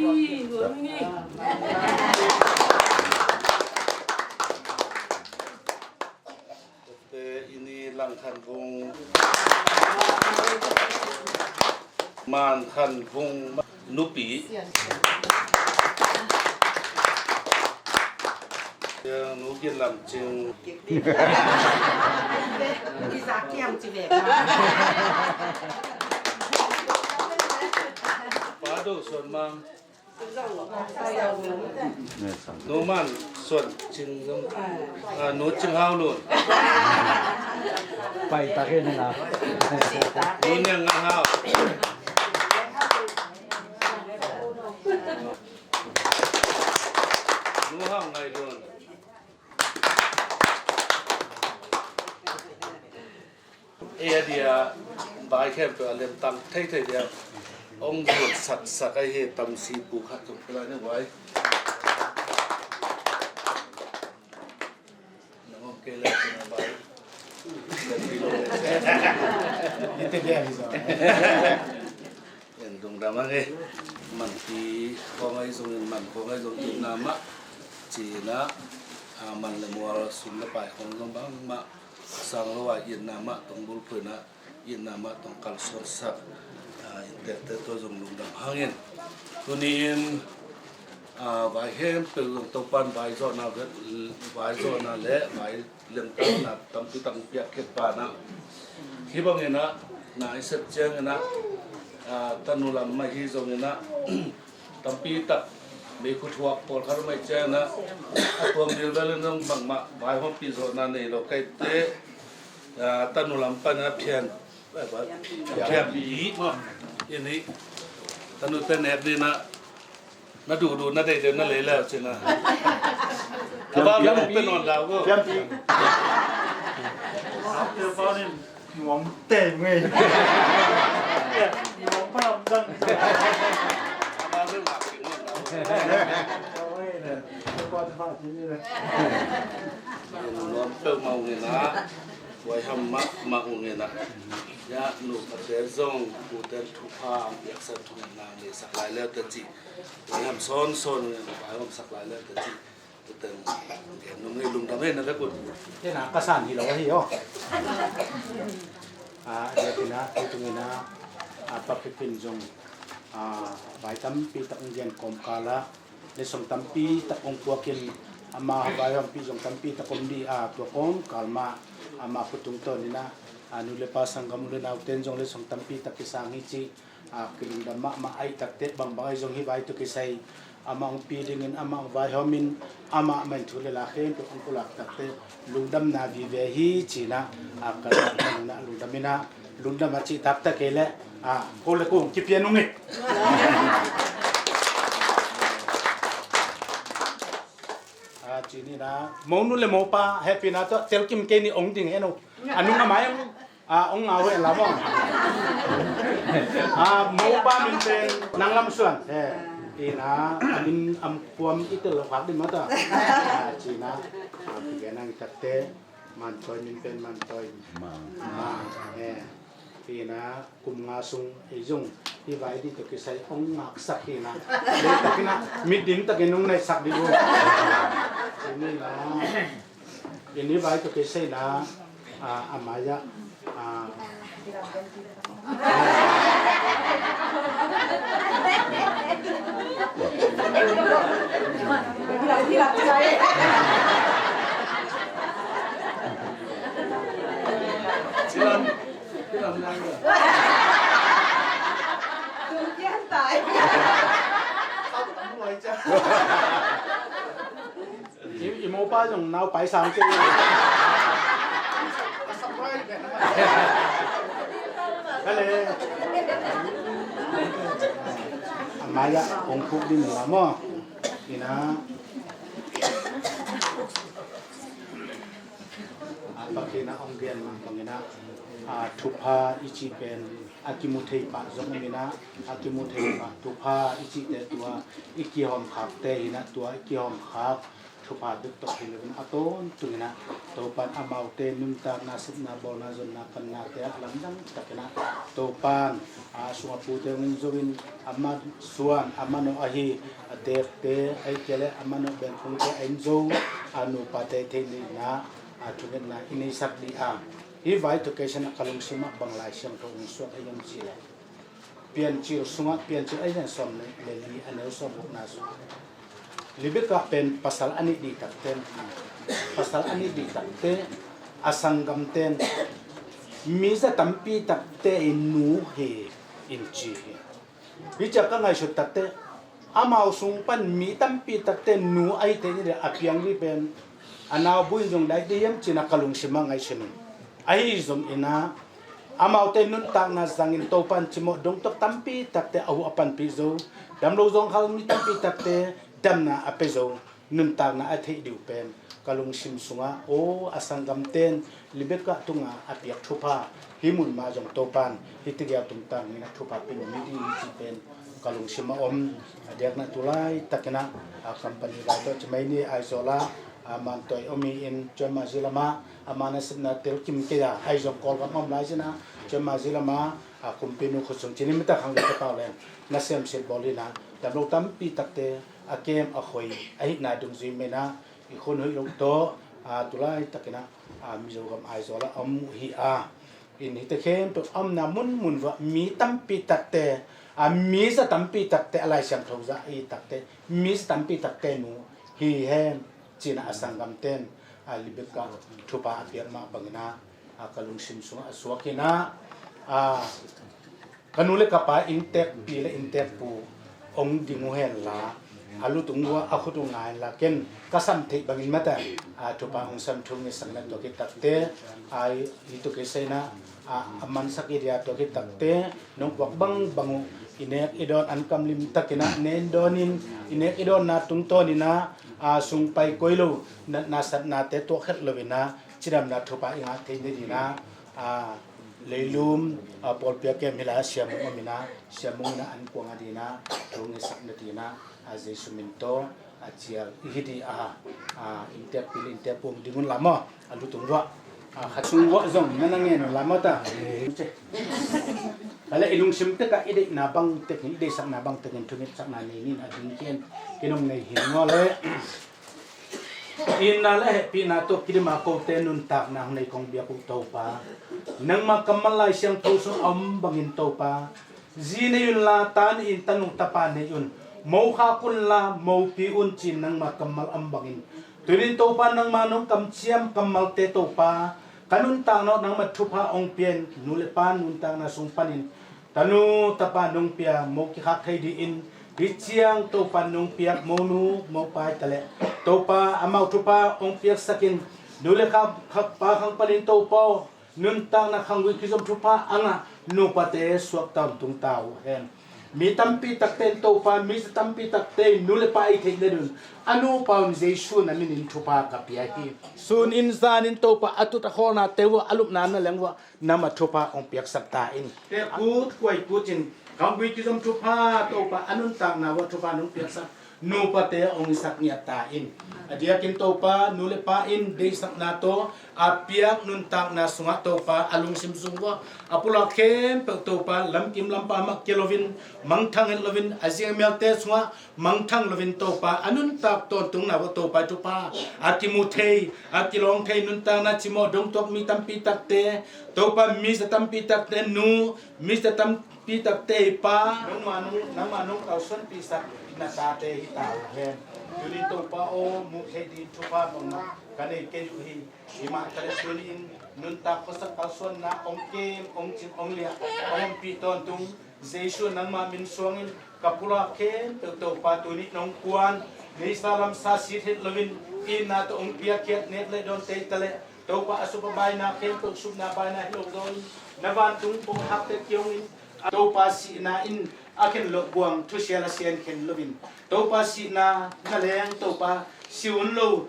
Te i ni Lang Khan Vung, Man Khan Vung nupi. Yang Nu Gin Lam Cing. Isa kiam ci ve. Pa Do Suan Mang. Nu Man Suan Cing zong, ah, Nu Cing Hau Lun. Pai tak in na. Nu Niang Ngan Hau. Nu Hau Ngai Lun. Ei a dia vai khempeuh a lemtang theithei dia hong zut saksak ahi hi. Tamsi pu khat zong pia lai ni vai. Nang om kei leh cin a vai. Ite dia hi zaw. En dungdam ang e. Manpi khawng ahi zongin, man khawng ahi zong itna mah ci-in ah, ah, man le mual, sum le pai khawng zong bangmah sang lo a, itna mah tong bulphuh in ah, itna mah tong kalsuansak, ah, inntekte tua zong lungdam hangin. Tuni-in, ah, vai khempeuh zong Topa'n vaizawhna, vaizawhna le vai lemtakna tampi tak piak khit banah, hih bangin ah na i sep ciangin ah, ah, tanu lam mah hi zongin ah, tampi tak meikhu thuak pawlkhat om ahih ciangin ah, a tuam bilbel in zong bangmah vaihawmpih zawhna nei lo ka hih teh, ah, tanu lam panin a phian, a phianpih maw, in hih Ka nute nek ding ah na duhduh na deih deuh na lei leu cin ah. A bau na muk pia nawn lau ko. Pianpi. Nuam tei ngei. Nuam pa lam dang. A bau na muk pia nawn lau. Nuam peuhmah uh ngen ah, buai ham mahmah uh ngen ah. Ya, nu pate zong uten thupha piaksa thungetna neisak lai leu teh ci. Buai ham sawnsawn uh ngen ah, buai ham sak lai leu teh ci. Uten gen nung ngei lungdam hei na vek un. Tena ka san hi lo ahi aw. A, a diakin ah, tui tungin ah, a, Pa Pipin zong, a, vai tampi tak hong gen kawmkal ah, letsong tampi tak hong puakin, ama vai hong pi zong tampi tak om dih a, tua kawmkal mah ama khut tungtawnin ah, a, nu le pa sanggam u le nauten zong letsong tampi tak kisang hi cih, a, kilungdam mahmah ahih takteh bangbang ahi zong hih vai tawh kisai amah hong pi dingin amah hong vaihawmin amah mah in thu le la khempeuh hong pulak takteh lungdamna vive hi ci-in ah, a, ka lungdam in ah, lungdam in ah, lungdam a cih taktak kei leh, a, ko le ko hong kipia nung hi. A, ci-in ah, monu le mopa hehpihna tawh telkim kei ni, ong ding hen uh. A nung a mai ong, a, ong ngau hen la maw. A, mopa min pen Nang Lam Suan. He, in ah, a min a kuam i tel lo khak ding mah ta. A, ci-in ah, a, pi gen ang i takte. Mantoi min pen Mantoi. Ma. Ma. He. Hi na, kum nga sung ei zong hih vai dih tawh kisai hong ngaksak hi na. Lei takin ah, mit dim takin hong naisak dih uh. Hi na, in hih vai tawh kisai na, a, a mai ah, a, I, i mopa zong nau pai sang ci. Ka le. A mai ah hong khuk ding la maw. Hi na. A, Pathien a hong gen mah bangin ah, a, thupha i cih pen a kimu thei pah zong om in ah, a kimu thei pah thupha i cihte tua i kihawmkhakte hi na, tua i kihawmkhak thupha bek tawh hi loin a tawntung in ah, Topan amaute nuntakna, sepna, bawlna, zonna, kamnate ah lamdang takin ah, Topan, a, sungah pute hong in zo in, a man suan, a manawh ahi a tekte, ahih kei leh a manawh bengphungte a in zo, a nupate theih nihna, a, thungetna i neisak dih a. Hih vai tawh kisai na ka lungsim ah bang Lai Siangtho hong suak hiam cih leh, Piancil sungah, Piancil a lian sawm le li a neu sawm gukna sungah, Libek ah pen pasal a nih dih takte, pasal a nih dih takte, a sanggamte in mi za tampi takte in nu hi in ci hi. Hih ciang ka ngaihsut takte, amau sung pan mi tampi takte nu ahite ni le a piang dih pen a naubui in zong dai dih hiam ci-in ah ka lungsim ah ngaihsun hi. Ahi zongin ah, amaute nuntakna zangin Topan cimawh dongtok tampi takte a huh a panpih zo, damlo zawngkhal mi tampi takte damna a pia zo, nuntakna a theih dih uh pen ka lungsim sungah, aw, a sanggamte in Libek ah tungah a piak thupha, hih mun mah zong Topan hih tegel tungtang in a thupha pia mi ding hi cih pen ka lungsim ah om. A diakna tu laitakin ah, a, company vai tawh ci mai ni, Aizawl ah, a, Mantoi om hi in, Cion Mazi lamah a man a sepna telkim kei a, ahi zong Kawlgam om lai cin ah, Cion Mazi lamah, a, kumpinu khut sung cin in, mi tak hang ding ka pau leng, na semset bawl in ah, damlo tampi takte a kem a khoi ahihna dungzui men ah, i khun hoih loh tawh, a, tu laitakin ah, a, Mizo gam Aizawl ah a om uh hi a. In hihte khempeuh a omna munmun uah mi tampi takte, a, mi za tampi takte, a Lai Siangtho zah i takte, mi za tampi takte nu hi hen ci-in ah a sanggamte in, a, Libek ah thupha a piak mah bangin ah, a, ka lungsim sungah a suak hi na, a, ka nu le ka pa inntekpi le inntekpu hong ding uh hen la, a lutung uah a khut uh nga hen la, ken ka sam theih bangin mate, a, thupha hong sam thu ngisakna tua khit takte, a, hih tua kisai na, a, a mansak i dia tua khit takte, nong puak bangbang uh I nek i dawn an kam limtakin ah nen dawnin, i nek i dawnna tungtawnin ah, a, sung pai koi lo, natna satnate tuak het loin ah, cidamna thupha i ngah thei nadingin ah, a, leilum, a, pawlpi a kem hi lai-ah Sia Mung om in ah, Sia Mung in ah an kuang a dingin ah thu ngetsak nadingin ah, a, Jesu min tawh a cial i hi ding a, a, innteekpi le innteek pum ding un la maw. A lu tung vuah, a, khat sung vuah zong na na ngen un la maw ta. Ka le i lungsim tekah i deihna bang tekin, i deihsakna bang tekin thu ngetsakna nei ning a ding ken, ken hong nei hi maw le. Itna le hehpihna tawh kidim a kote nuntakna hong nei kong biak uh Topa, nangma kammal Lai Siangtho sung a om bangin Topa, zi nei unla ta nei in, tanu tapa nei un, mo khak unla mopi un ci-in nangma kammal a om bangin, tuni-in Topa nangma nong kamciam kammalte Topa, ka nuntakna nangma thupha hong pia in, nu le pa nuntakna sung panin tanu tapa nong pia mo kikhak thei dingin, hih ciang Topa nong piak monu mopa hi ta leh Topa amau thupha hong piaksak in, nu le kha, kha pa khang panin Topa aw, nuntakna khanggui kizom thupha a ngah nupate suak tawntung ta uh hen. Mi tampi takte in Topa, mi tampi takte in nu le pa i theih nadingin a nupa un Jesu na minin thupha ka pia hi. Sunin zanin Topa a tut a khawlnate uh ah, a lupna na leng uh ah, nangma thupha hong piaksak ta in. Te kut kuai kut in khanggui kizom thupha Topa a nuntakna uh ah thupha nong piaksak nupate hong hisak ngiat ta in. A diakin Topa nu le pa in deihsakna tawh a piak nuntakna sungah Topa a lungsim sung uh ah a pulak khempeuh Topa lamkim lampa mah kia loin, mangthang het loin, a zing a mialte sungah mangthang loin Topa a nuntak tawntungna uh ah Topa thupha a kimu thei, a kilawng thei nuntakna cimawh dongtuak mi tampi takte, Topa mi za tampi takte nu, mi za tampi takte pa, nangma nung, nangma nung kalsuanpihsak na tate hi ta uh hen. Tuni Topa aw, muh thei ding thupha bangmah ka nei kei uh hi. Himah ka le tuni-in nuntak khuasak kalsuanna hong kem, hong cing, hong liah, hong ompih tawntung Jesu nangma min suangin ka pulak khempeuh Topa tuni nong kuan, neisa lamsa sit het loin, itna tawh hong piakkhiat nek le dawnte hi ta leh Topa a sup a baina khempeuh supna baina hi lo zaw in, na vantung kong hakte kiangin, Topa sihna in a khen loh buang thusia la sian khen loin, Topa sihna na leng Topa si hun lo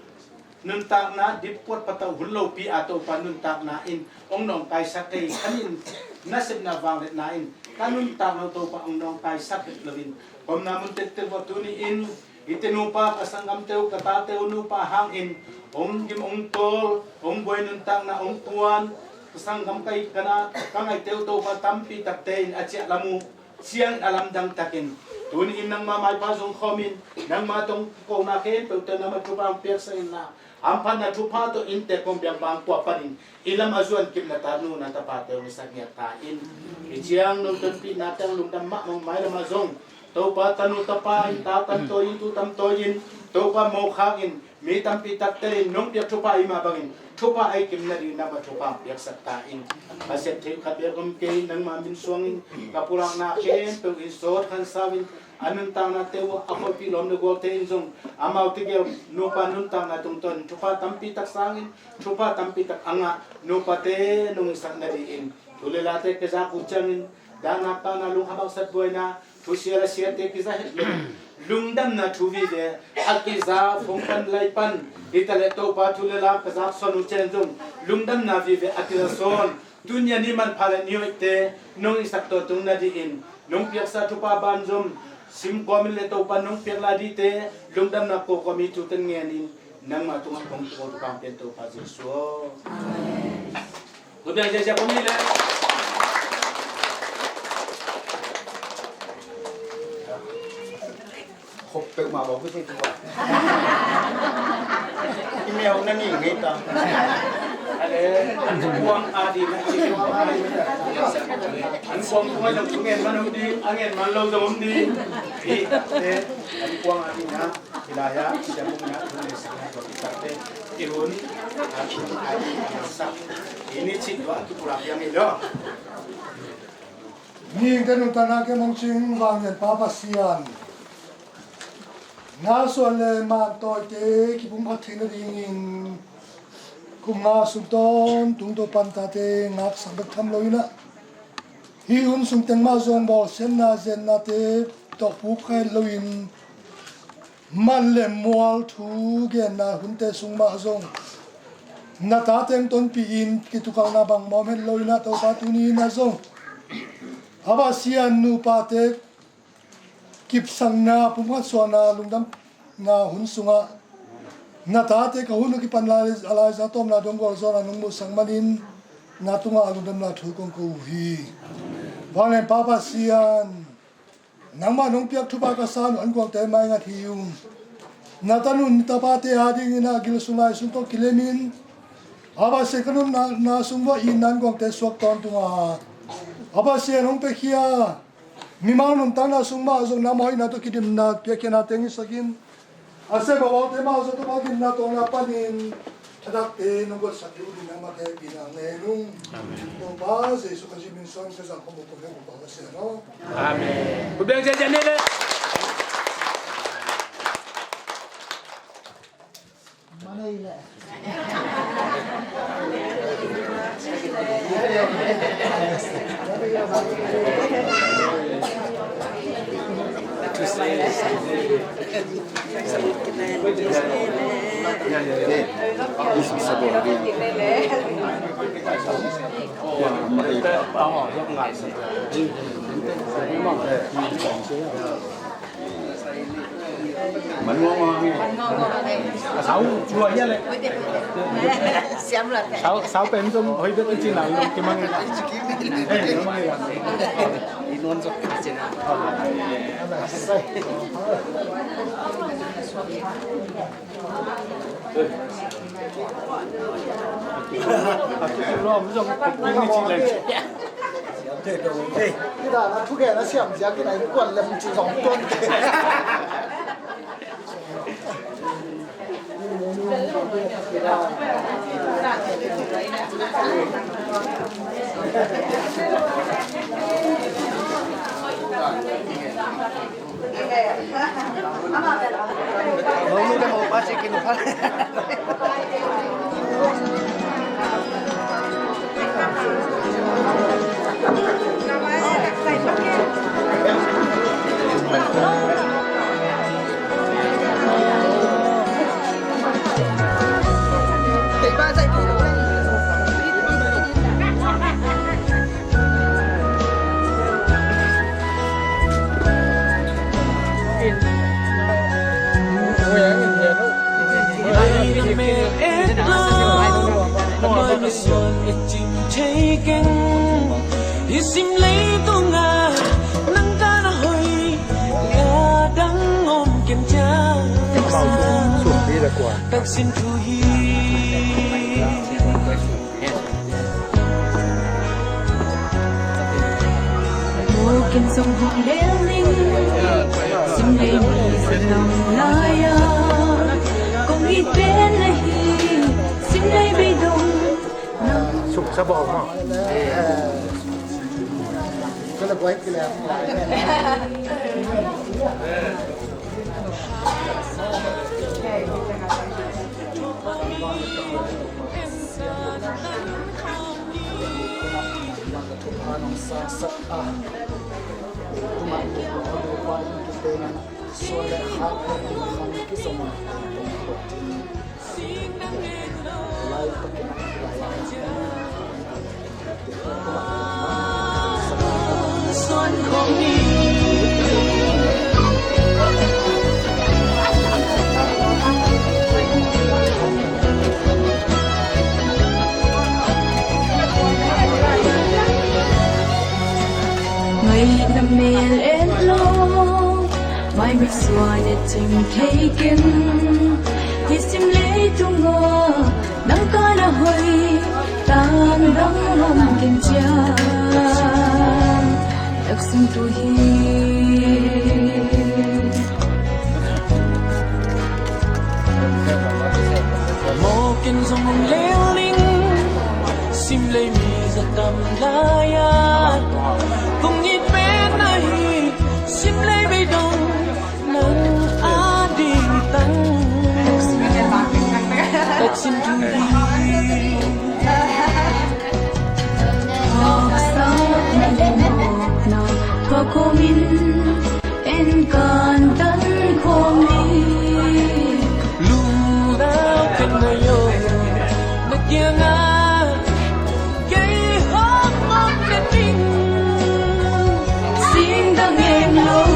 nuntakna dipkuat patauh hun lopi a Topa nuntakna in hong nawngkaisak thei khanin, nasepna vangliatna in ka nuntakna uh Topa hong nawngkaisak het loin, komna mun tektek uh ah tuni-in hihte nupa ka sanggamte uh, ka tate uh nupa hangin hong gim hong tawl, hong buai nuntakna hong kuan, ka sanggam ka it ka na ka ngaihte uh Topa tampi takte in a ciah lam uh ciangin a lamdang takin tuni-in nangma maipha zong khawmin nangma tawh kikona khempeuhte nangma thupha hong piaksak inla, hamphatna thupha tawh inntek kong biakbang kua panin i lam a zuan kipna tanu na tapate hong hisak ngiat ta in. Hih ciang nong tonpihna teng lungdam mahmah, mailamah zong Topa tanu tapa in, ta tamtawi in, tu tamtawi in, Topa mokhakin mi tampi takte in nong piak thupha i mah bangin thupha a i kim nading nangma thupha piaksak ta in. Ka sep theih khat bek om kei, nangma min suangin ka pulakna khempeuh in sawt khansau in, a nuntaknate uh a khuapih lawm le gualte in zong amau tegel nupa nuntakna tungtawn thupha tampi tak sangin, thupha tampi tak a ngah nupate nong hisak nadingin, thu le late kizak uh ciangin dahna, pahna, lungkhamhaksat, buaina, thusia la siate kiza het lo, lungdamna thu vive a kiza phone pan, line pan, hi ta leh Topa thu le la ka zak sawn uh ciang zong lungdamna vive a kiza sawn, tuni a ni manpha le ni hoihte nong hisak tawntung nadingin, nong piaksa thupha banzom sim kawmin le Topa nong piak lai dingte lungdamna kawkaw mi thute ngenin, nangmah tungah kong ko thupha pian Topa Jesu aw. Amen. Khut beng ziahziah kong ni le. Khop peuhmah bawk hi thei tua. I mel na ni ngei ta. Ale, an kuang a ding, an kuang a ding. An kuang kuang zong ngen man lo ding, a ngen man lo zong om ding. Hi, te, an kuang a ding na. Hilai-ah siamun na thu le sang na tua kitakte i hun a thu a i sak i ni cih tua a kipulak piang i lo. Mihingte nuntakna kem hong cing vanglian Pa Pasian, na suan le man tawite kipumkhat theih nadingin kum nga sung tawntung tawh pantate ngaksak bek tham lo in ah, Hih hun sung teng mah zong bawlsiatna zennate tawh puk kha het loin, man le mual thu genna hunte sung mah zong na tate hong tonpih in kitukalna bang mawk het loin ah, Topa, tuni in ah zong Abba Sian nupate kipsakna, pumkhat suahna, lungdamna hun sungah na tate ka hun uh kipan lai, a laizang tawpna dong gualzawhna nong muhsak manin na tungah a lungdamna thu kong ko uh hi. Vanglian Pa, Pasian, nangmah nong piak thupha ka san uh ankuangte maingat hi ung. Na tanu tapate adingin ah gil sung lai sung tawh kilemin, Abba Sian, ka nuntakna sung uah itna ankuangte suak tawntung a, Abba Sian, hong piakhia mimal nuntakna sung mah zong nangmah hoihna tawh kidemna piakkhiatna teng hisak in, a sep a uaute mah zong Topa, gimna tawng na panin thadakte nong guatsak ding uh nangmah hehpihna nei ung. Amen. Topa Jesu Khazih min suang in ka zang khawm uh kong hehpih uh Pa Pasian aw. Amen. Amen. Sau, sau pen zong hoih bek in cin a, i lawm kimang in. Hih dan a thugen a siam ziakin a innkuan lem ci zong tuan. Hih sim leitung ah nang ka na hoih, a dang om ken ciang. Taksin thu hi. Mukin song hong lel ning, sim lei mi sa nong lai a, kong it pen na hi, sim lei bei dong. Suk sa bawk maw. Ngaihna mel en lo, mai mit suan e cing thei ken. Hih sim leitung ah nang ka na hoih, tang dang om ken ciang. Taksin thu hi. Mawkin zong hong lel ning, sim lei mi za tam lai a, kong it pen na hi, sim lei bei dong, nang a ding tang. Taksin thu hi. Kiangah kei hong om nading singdang ngei lo,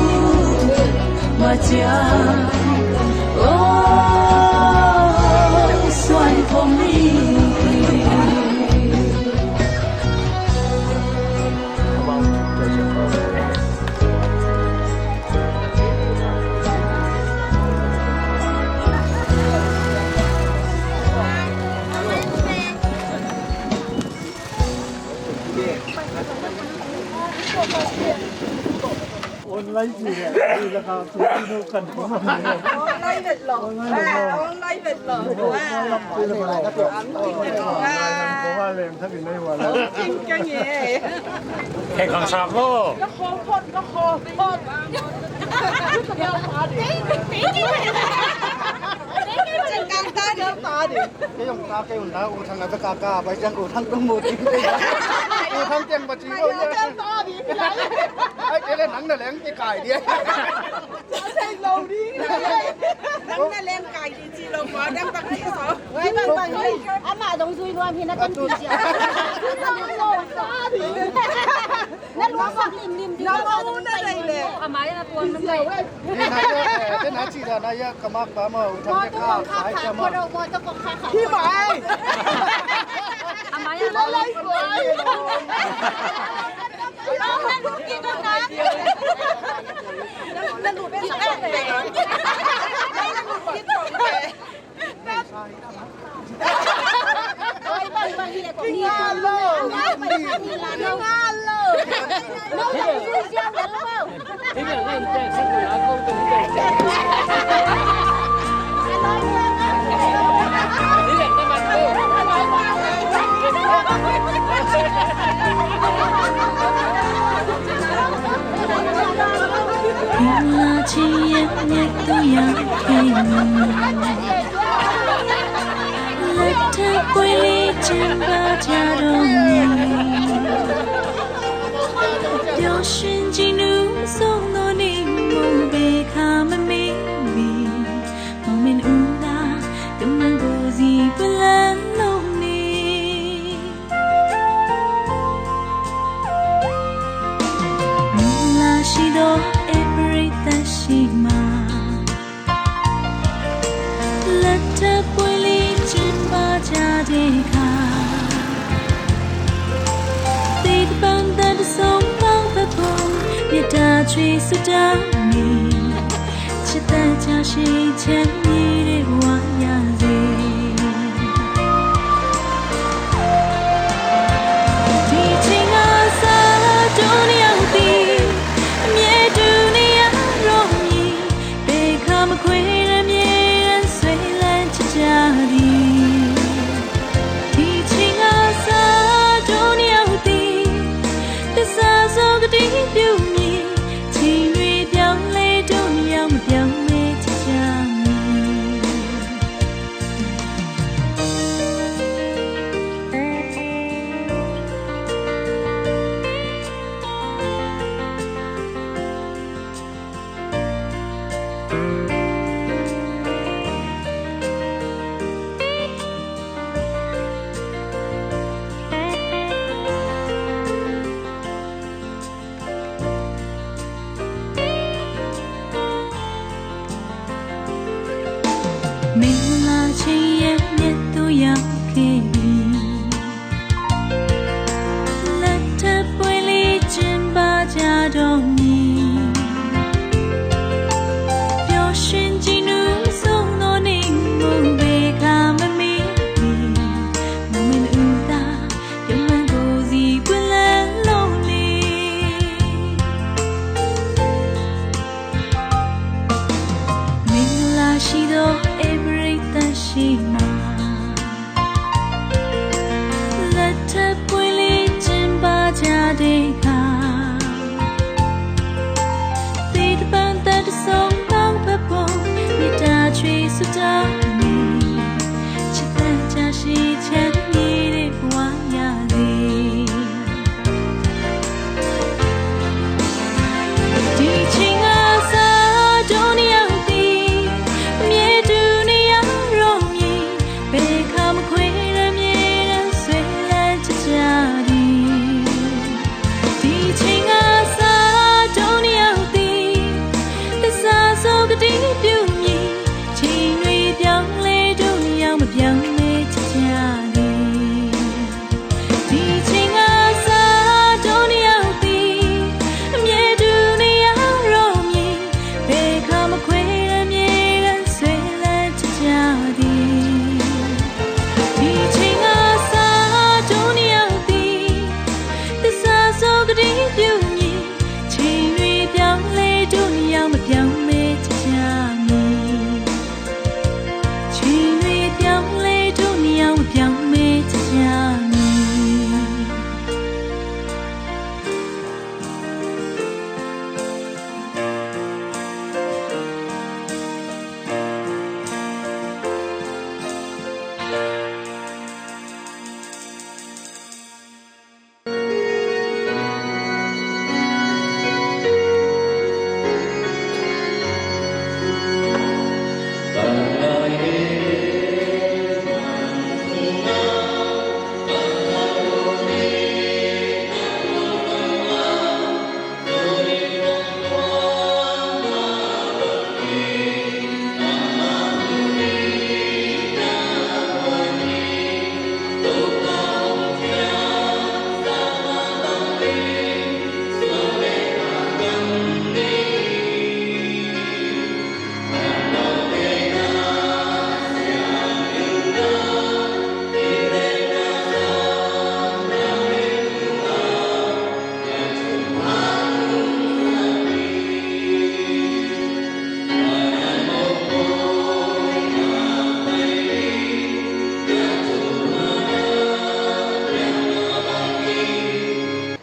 mah ciang, oh, suan khawm ni. Online ci leh, ui, laka, tu, tu, kan, tu, online vet lo. Online vet lo. Ah, online vet lo. Ah. Online vet lo. Ah. Online vet lo. Online vet lo. Kei khang sap maw? Kei zong ta, kei un ta, U Thang a ta ka ka, bai ciang U Thang tung mu ding. U Thang ciang ba ci lo ya. Ai, kei le nang na leng ci kai dia. Nang na leng kai di ci lo, ma dang bang ci so. Bai bang bang. Ama dong zui nuam hi na kan ci cia. Na lungsim limlim ding. Na mau na dai le. A mai a tuang na mai. Ni na ya, eh, te na ci da na ya ka mak ba ma, U Thang te ka kai ka ma. Hi mai. A mai a tuang. Na lut ki na. Na lut ki na.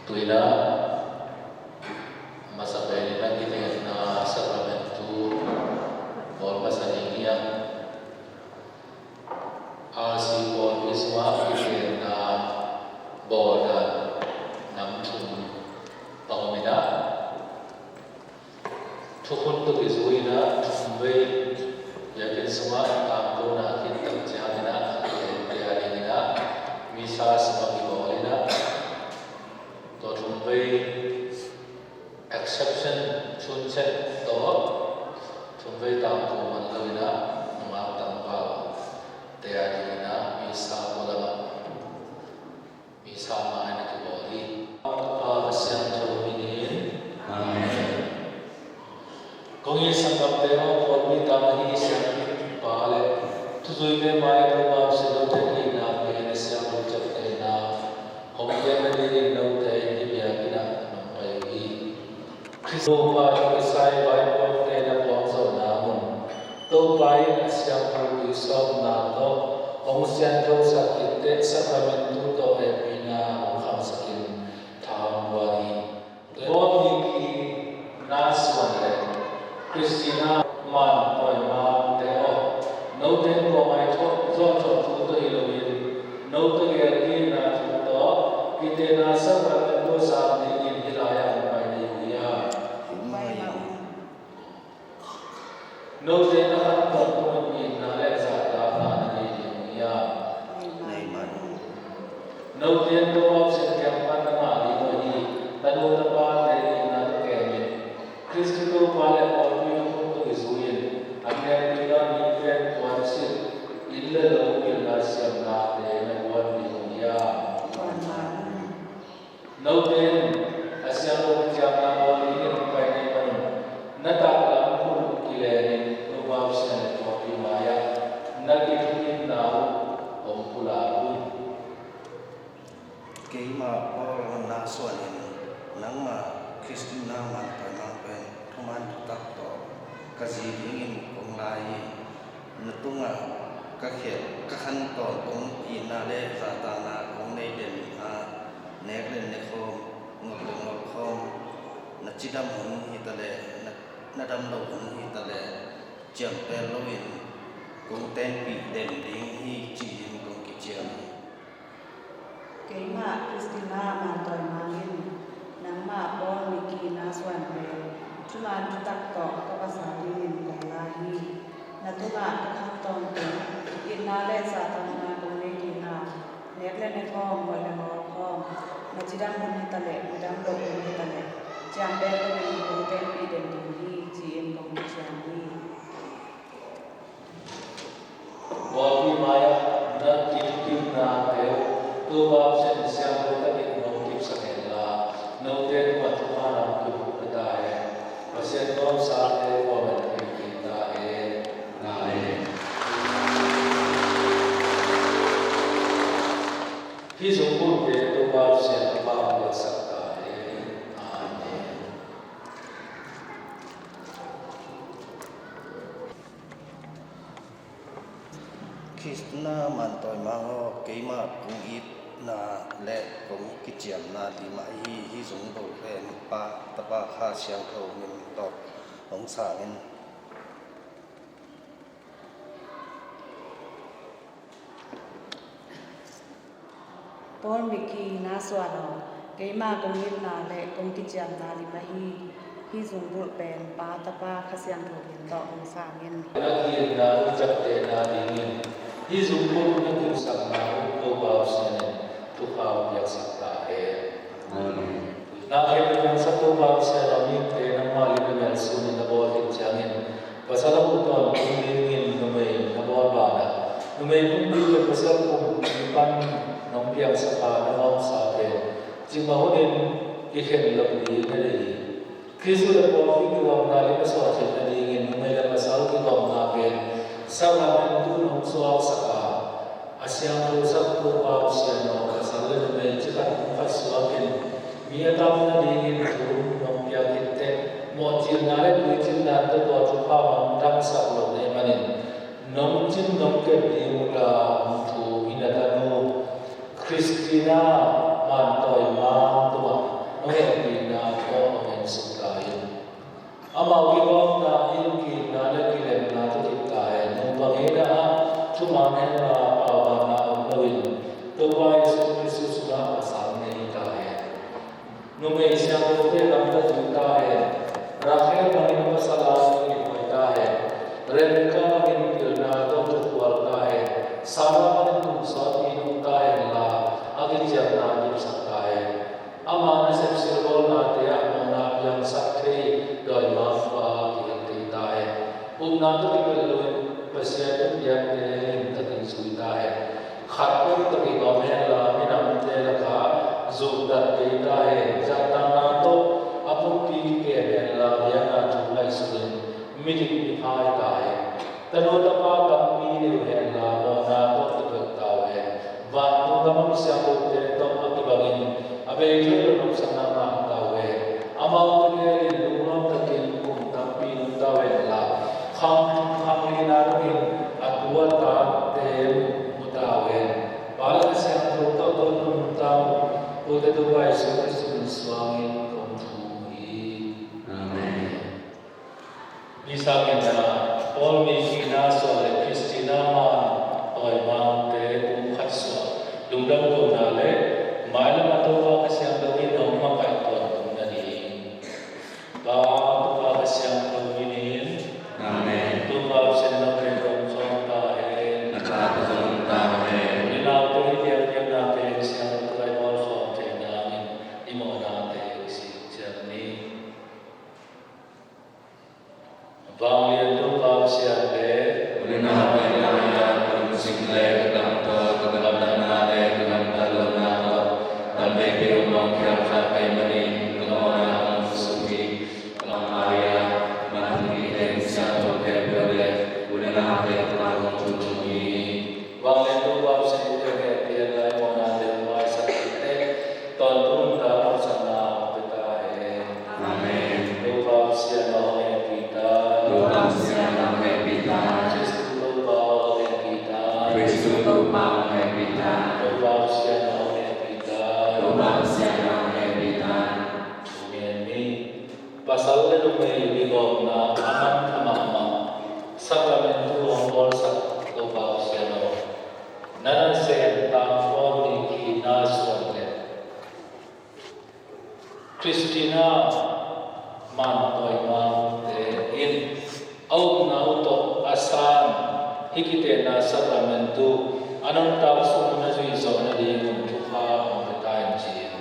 Tuina masa penin a kitenna sakramentu bawl masa ding hi a, R C pawlpi sungah kitenna bawl dan nam thum pang om in a, thukhun tawh kizui in a, thum vei biakinn sungah tangkona khit tak ciangin a, a kiten pia dingin a, misa sungah kibawl in a, tua thum vei exception, chun chet tawh thum vei tangko man lo in a, nungak tangvalte a dingin a misa pualam ah misa mai na kibawl hi. Pa, Pasian tho minin. Amen. Kong it sanggamte aw, pawlpi tang ahi siangthopa le thuzuite mai-ah Topa Pasian, note itna pen a siangtho ciaptehna hong piakna dingin note in hih biakinn ah nong pai uh hi. Khristo Topa tawh kisai vaipuakte na puangzawhna mun, Topa in a siangtho tuisawpna tawh hong sianthosak khit teh sakramentu tawh hehpihna hong khamsak in tha hong guan hi. Paul Nicky Nasuan le Christina Man Tawi Mang te aw, note in kong aitawh zawhthawh thu tawh hi loin, note gel itna thu tawh kitenna sakramentu zang dingin hih lai-ah hong pai ding uh hiam? Note na khan tawntung in itna le zahtakna na nei ding uh hiam? Nei man uh. Note in Topa Pasian kiang pan na ngah ding uh ahi tanu tapate itna tawh kem in, Khristu Topa le pawlpi thukhun tawh kizui in, an hehpihna mi pen puansilh, inn le lo pilna siamnate na guan ding uh hiam? Note in a siangtho kiciamna bawl dingin hong pai na hih manun, na taklam khut uh kileng in Topa Pasian le pawlpi mai-ah na kithukinna uh hong pulak un. Keimah Paul Nasuan in nangmah Christina Man Tawi Mang pen thuman thutak tawh ka zi dingin kong la hi. Na tungah ka khen, ka khan tawntung itna le zahtakna kong nei den a, nek le ne khawm, ngol le ngol khawm, na cidam hun hi taleh, na, na dam loh hun hi taleh, ciampel loin kong tenpih den ding hi, ci-in kong kiciam hi. Keimah Christina Man Tawi Mang in nangmah Paul Nicky Nasuan pen thuman thutak tawh ka va sa dingin kong la hi. Na tungah ka khan tawntung itna le zahtakna kong nei ding a, nek le ne khawm, ngol le ngol khawm, na cidam hun hi taleh, na dam loh hun hi taleh, ciampel loin kong tenpih den ding hi, ci-in kong kiciam hi. Pawlpi mai-ah na kithukinate uh Topa Pasian in siangtho takin hong kipsak hen la, note tungah thupha na hong kimu ta hen. Pasian tawmsate kuamah in na pia kik ta hen. Amen. Hih zungbulpih Topa Pasian in thupha hong piaksak ta hen. Amen. Christina Man Tawi Mang aw, Keima kong itna le kong kiciamna lim ahi hi zungbulh pen Pa, Tapa, Kha Siangtho min tawh hong sang in. Paul Miki Nasuan aw, keima kong itna le kong kiciamna lim ahi hi zungbulh pen Pa, Tapa, Kha Siangtho min tawh hong sang in. Na kiitna uh ciaptehna dingin hi zungbulh na kimsakna uh Topa Pasian in thupha hong piaksak ta hen. Amen. Na khempeuh hong sak Topa Pasian aw, mihingte nangmah lim le mel sunin na bawl khit ciangin pasal a hun tawntung dingin numei na bawl banah, numei pumpi le pasal pumpi pan nong piangsak a na hawmsa pen cikmah hunin kikhen lo ding na deih hi. Khristu le pawlpi kigawmna lim a suah theih nadingin numei le pasal kigawmna pen sakramentu nong suaksak a, a siangthosak Topa Pasian aw, pasal le numei cikhat hong phatsuak in mi a tam nadingin thu nong piak khit teh, mawhcilna le tuicilna tawh tua thupha mangthangsak lo na hih manin nong cin nong kep ding uh la hong thu hi na tanu Christina Mantawimang tungah hong hehpihna tawh hong ensuk ta in. Amau kigawmna in kiitna le kilemna tawh kip ta hen. Nupang hi na a, thuman hen la, paubanna om loin Topa Jesu Khristu sungah pasal nei ta hen. Numei siangthote lamdang zui ta hen. Rakhel bangin pasal a kihoih ta hen. Rebekah bangin pilna tawh thukhual ta hen. Sarah bangin kum sawtpi nung ta hen la, a kiciamna kipsak ta hen. Ama nasep silbawlnate ah mawhna piangsak thei dawimangpa kihel thei ta hen. Upna tawh kibel loin Pasian thupiakte limtakin zui ta hen. Khat peuh tawh kigawm hen la, minamte lakah zumdat kei ta hen. Zahtakna tawh a pumpi kikem hen la, biakna thu ngaihsutin midik miphai ta hen. Tanu tapa tampi nei uh hen la, mawhna tawh kipelh ta uh hen. Vantung gam a mi siangthote tawh a kibangin a bei thei lo nopsakna ngah ta uh hen. Amaute gelin lunglawm takin kum tampi nung ta uh hen la, khang, khanglina tungin a tu a tate mu ta uh hen. Pa le Kha Siangtho tawh tawntungin nung ta uh, kote Topa Jesu Khristu min suangin kong thum hi. Amen. Misa ngenna, Paul Miki Nasuan le Christina Mantawimangte kum khat suah lungdam kohna le mailam a Topa Kha Siangtho in hong makaih tawntung nading. Pa, Topa Kha Siangtho min in. Amen. Topa Pasian in nang pen hong zong ta hen. Na kha zong ta hen. U le naute i biakpiakna pen siangtho tak a i bawl khawm theih nangin i mawhnate sik ciat ni. Vanglian Topa Pasian le, u le naute lai-a lungsim le ka gamtat, ka gamtatna le ka gamtat lohna tawh, tamveipi hong mawngkhial kha ka hih manin ka mawhna hong suk hi. Ka Maria, Mangthang Mite, siangthote peuh le u le naute tungah hong thum hi. Vanglian Topa Pasian in hong hehpih a, i mawhnate hong maisak khit teh, tawntung nuntakna nopsakna hong pia ta hen. Amen. Topa Pasian aw, hong hehpih ta. Topa Pasian aw, hong hehpih ta. Khristu Topa aw, hong hehpih ta. Khristu Topa aw, hong hehpih ta. Topa Pasian aw, hong hehpih ta. Topa Pasian aw, hong hehpih ta. Amen. Pasal le numei kigawmna a manpha mahmah sakramentu hong bawlsak Topa Pasian aw, na nasem tangkawm Miki Nasuan le Christina Mantawimangte in a upna uh tawh a san hih kitehna sakramentu a nuntak sung na zuih zawh nadingun thupha hong pia ta in ci-in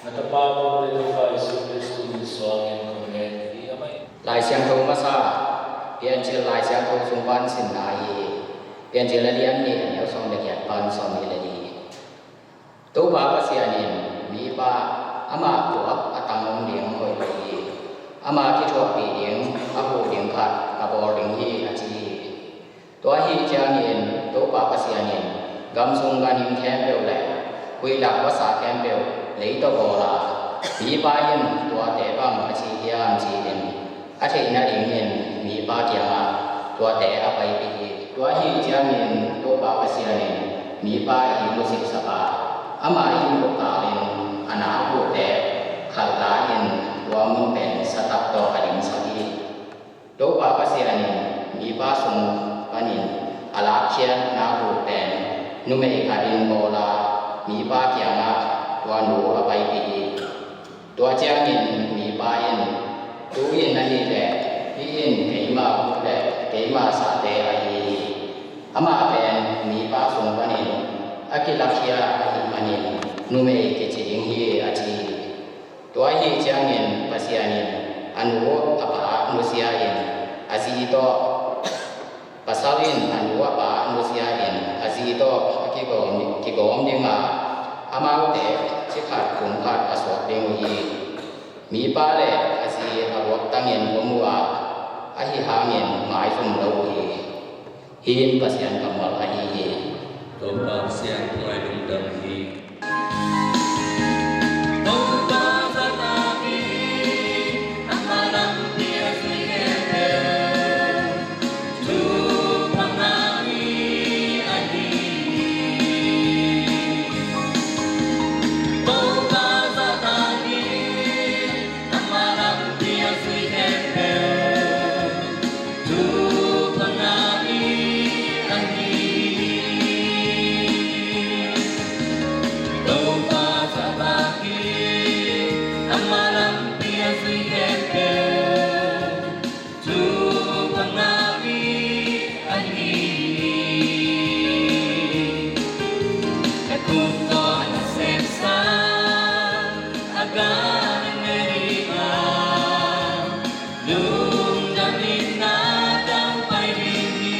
na tapa Paul le Topa Jesu Khristu min suangin kong ngen hi. Amah in Lai Siangtho masa, Piancil Lai Siangtho sung pan simna hi. Piancil a lian nih, a neu sawm le giat pan sawm nih le li. Topa Pasian in mipa amah tuak a tang om ding hoih lo hi. Amah kithuahpih ding a huh ding khat ka bawl ding hi, a ci hi. Tua ahih ciangin Topa Pasian in gam sung ganhing khempeuh le huih lak vasa khempeuh lei tawh bawl a, mipa in tuate bang a ci hiam ci-in a theih nadingin mipa kiangah tuate a paipih hi. Tua ahih ciangin Topa Pasian in mipa i musiksak a, ama in uktalin a na guhte khat la-in tua mun pen satak tawh a dingsak hi. Topa Pasian in mipa sung panin a lakkhiat na guh pen numei khatin bawl a, mipa kiangah tua nu a paipih hi. Tua ciangin mipa in, "Tu in ahih leh hih in keima guh le keima sate ahi hi. Amah pen mipa sung panin a kilakhia ahih manin numei kici ding hi," a ci hi. Tua ahih ciangin Pasian in a nu a pa nusia in a zi tawh, pasal in a nu a pa nusia in a zi tawh a kigawm, kigawm ding a, amaute cikhat kumkhat a suak ding uh hi. Mipa le a zi a luaktangin om uh a, ahi hangin maizum lo uh hi. Hih in Pasian kammal ahi hi. Topa Pasian thu lai lungdam hi. Topa zahtak hi, amah lampi a zui khempeuh thupha ngah mi ahi hi. Topa zahtak hi, amah lampi a zui khempeuh thupha ngah mi ahi hi. Topa zahtak hi, amah lampi a zui khempeuh thupha ngah mi ahi hi. Ka tung tawh na sepsa a gan a ngei ding a, lungdam in na dam pai ding hi.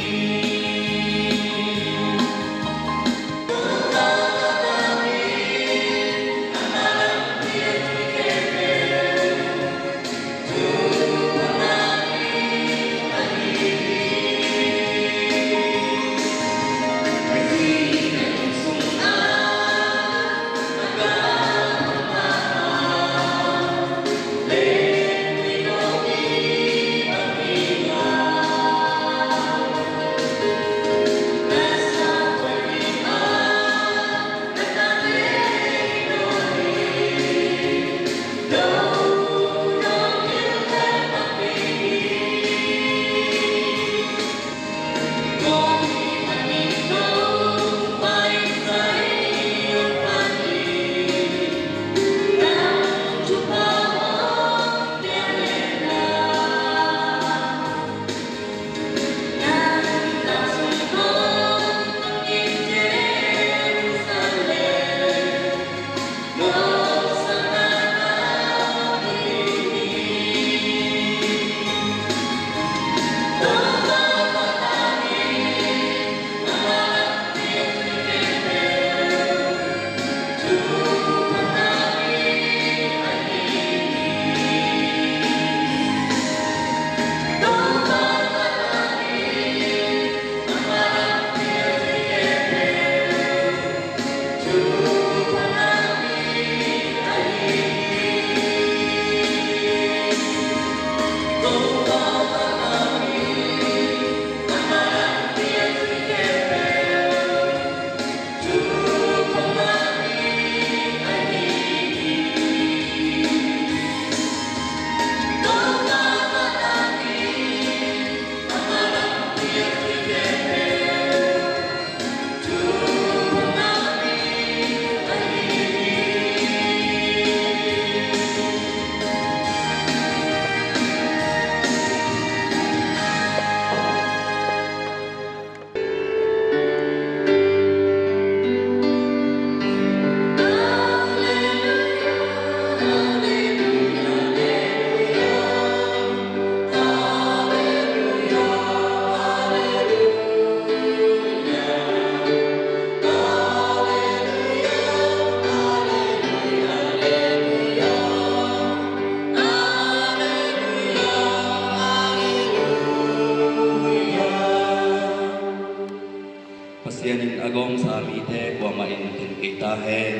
Pasian in a gawmsa mite kuamah in ten kei ta hen.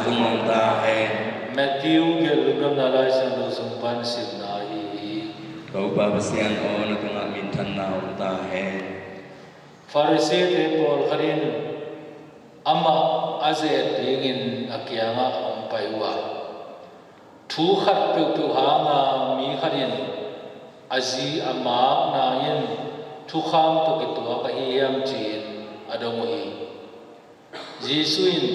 Tung om ta hen. Matthew gelh lungdamna Lai Siangtho sung pan simna ahi hi. Topa Pasian aw, na tungah minthanna om ta hen. Pharisee-te pawlkhat in amah a ze-et dingin a kiangah hong pai uh a, thu khat peuhpeuh hanga mi khat in a zi a makna in thukham tawh kituak ahi hiam, ci-in a dong uh hi. Jesuh in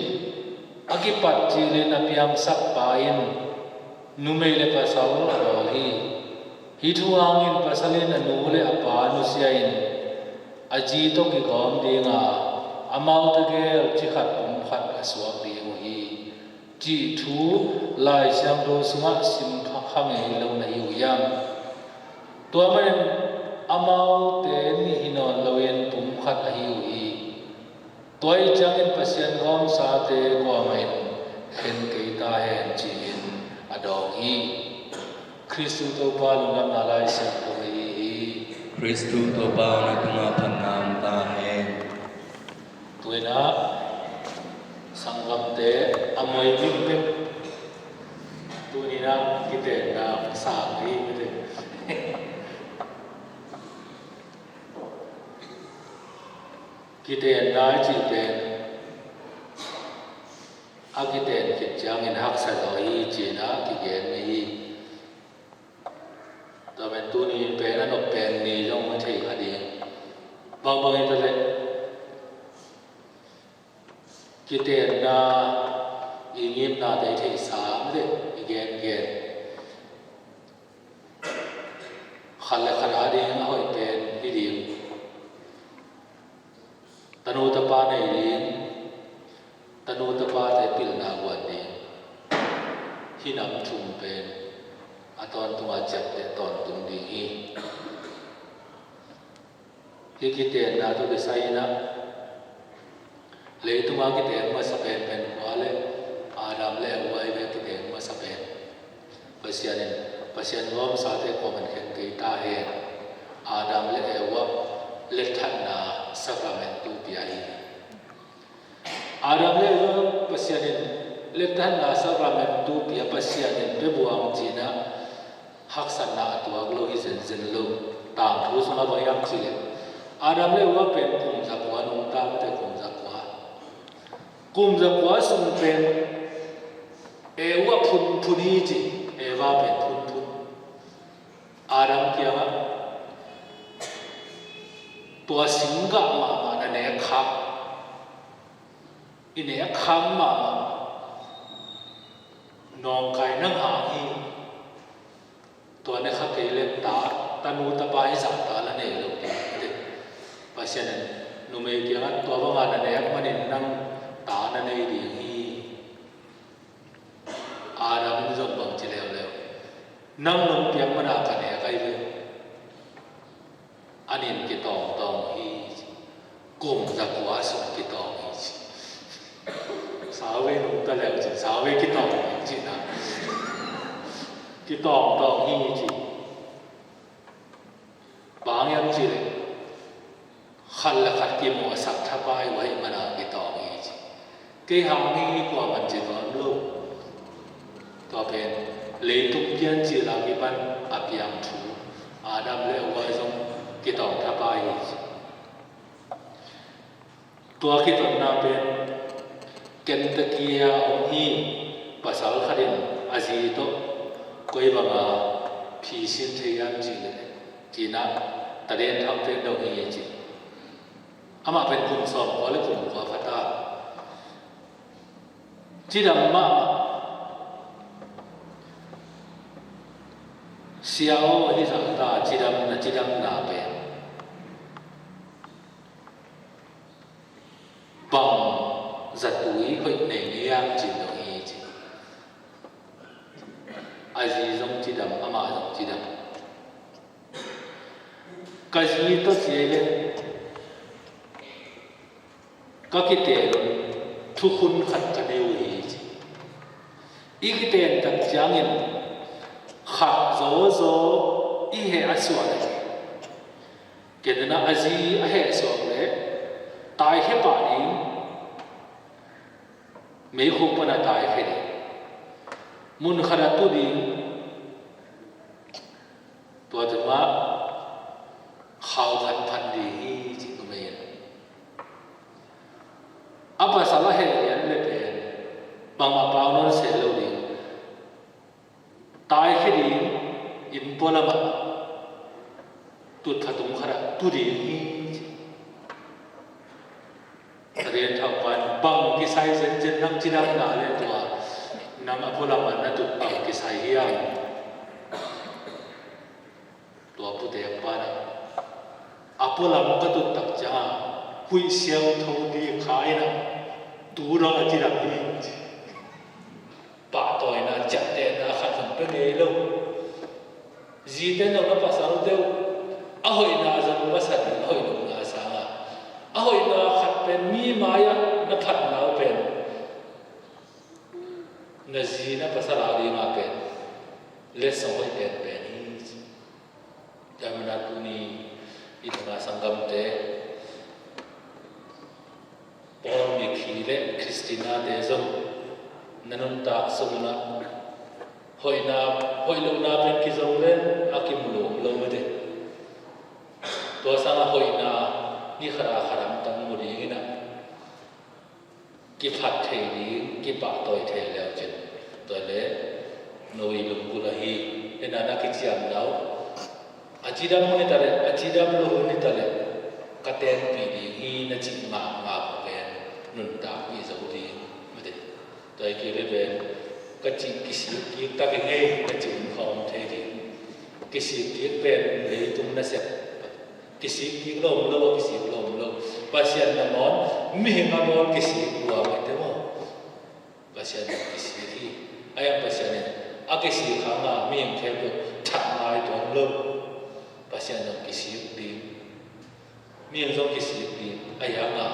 a kipat cilin a piangsakpa in numei le pasal a bawl hi. Hih thu hangin pasal in a nu le a pa nusia-in a zi tawh kigawm dinga, amaute gel cikhat pumkhat a suak ding uh hi, cih thu Lai Siangtho sungah sim kha, kha ngei lo na hi uh hiam? Tua manin amaute nih hi nawn loin pumkhat ahi uh hi. Tua ahih ciangin Pasian gawmsate kuamah in khen kei ta hen, ci-in a dawng hi. Khristu Topa lungdamna Lai Siangtho ahi hi. Khristu Topa aw, na tungah phatna om ta hen. Tu-in ah sanggamte a moi bing bek, tuni-in ah kitenna sang hi mite. Kitenna i cih pen a kiten khit ciangin haksa zaw hi, ci-in ah kigen ngei hi. Tua pen tuni pen a nop pen ni zong i thei kha ding. Bangbang hi ta leh kitenna i ngimnate i theihsa mite i gengen. Khat le khat ading a hoih pen hi ding. Tanu tapa nei ding, tanu tapate pilna guan ding. Hih nam thum pen a tawntunga ciapteh tawntung ding hi. Hih kitenna tawh kisai-in ah leitunga kiteng masa penpen kua le Adam le Eva hi ve. Kiteng masa pen Pasian in, Pasian gawmsate kuamah in khen kei ta hen. Adam le Eva letthatna sakramentu pia hi. Adam le Eva Pasian in letthatna sakramentu pia, Pasian in pia buang ci-in ah haksatna a tuak lo hi zenzen lo. Tangthu sungah bang hiam cih leh Adam le Eva pen kum zakua nungta mite, kum zakua. Kum zakua sung pen Eva phunphun hi ci, Eva pen phunphun. Adam kiangah tua singgah mahmah na nek khak, i nek khak mahmah nawngkai nang hang hi. Tua ne kha kei leh ta, tanu tapa hi zah ta la nei lo ding. Pasian in numei kiangah tua banga na nek manin nang ta na nei ding hi. Adam in zong bang ci leuleu, nang nong piak mana ka nek ahi ve. An in kitawngtawng hi ci. Kum zakua sung kitawng hi ci. Sauvei nungta leu cin, sauvei kitawng hi ci na. Kitawngtawng hi ci. Bang hiam cih leh khat le khat kimawhsak thapai uh ahih mana kitawng hi ci. Kei hang hi, kuaman ci tuan lo. Tua pen leitung piancil a kipan a piang thu, Adam le Eva zong kitawng thapai hi ci. Tua kitawngna pen Kentucky a om hi. Pasal khat in a zi tawh koi banga phi sin thei hiam cih leh, ci-in ah taden thakte in dong hi ci. Amah pen kum sawmkua le kum kua pha ta. Cidam mahmah. Sia aw, hi zah ta, cidamna, cidamna pen bang zatui hoih nei ngei hiam ci-in dong hi ci. A zi zong cidam, amah zong cidam. Ka zi tawh ci leh ka kiten thukhun khat ka nei uh hi ci. I kiten tak ciangin khat zawzaw i heh a suak leh, ken in ah a zi a heh suak leh taikhia pah ding. Meikhuk pana taikhia ding, mun khatah tu ding, tua tungah khau khat phan ding hi ci. Numei in a pasal a heh lian le pen bangmah pau nawn se lo ding. Taikhia ding, inn pualamah tutpha tung khatah tu ding hi ci. Rianthaupa in bang kisai zenzen, nang cidamna le tua nang a pualamah na tut bang kisai hiam? Tua putekpa in a pualam ka tut tak ciangin huih siangtho ding kha in a tu dong a cidam hi ci. Pahtawina, ciaptehna khat zong pia ngei lo. Zite in zong na pasalte uh a hoihna zong masa ding, a hoih lohna sangin. A hoihna khat pen mi mai-ah na phatna uh pen na zi na pasal a dingin pen letsong hoih penpen hi. Tua manin tuni i tungah sanggamte, Paul mithi le Christina te zong na nuntak sungah hoihna, hoih lohna pen kizong le a kimu lo om lo mate. Tua sangah hoihna ni khat a khat a tam mu dingin a kiphat thei ding, kipahtawi thei le uh cin. Tua le no i lunggulh ahi, ina na kiciamna uh a cidam hun hi ta le, a cidam lo hun hi ta le, ka tenpih ding hi na cih mahmah pen nuntakpih zo ding mate. Tua hi kei le pen ka cih kisik kik tak hi ngei, ka cih hun khawm thei ding. Kisik kik pen leitung nasep. Kisik kik lo om lo, kisik lo om lo. Pasian nangawn mihing a bawl kisik lua mate maw? Pasian zong kisik hi. A iang Pasian in a kisik hangin mihing khempeuh thah ngai tuan lo. Pasian zong kisik ding. Mihing zong kisik ding. A iang a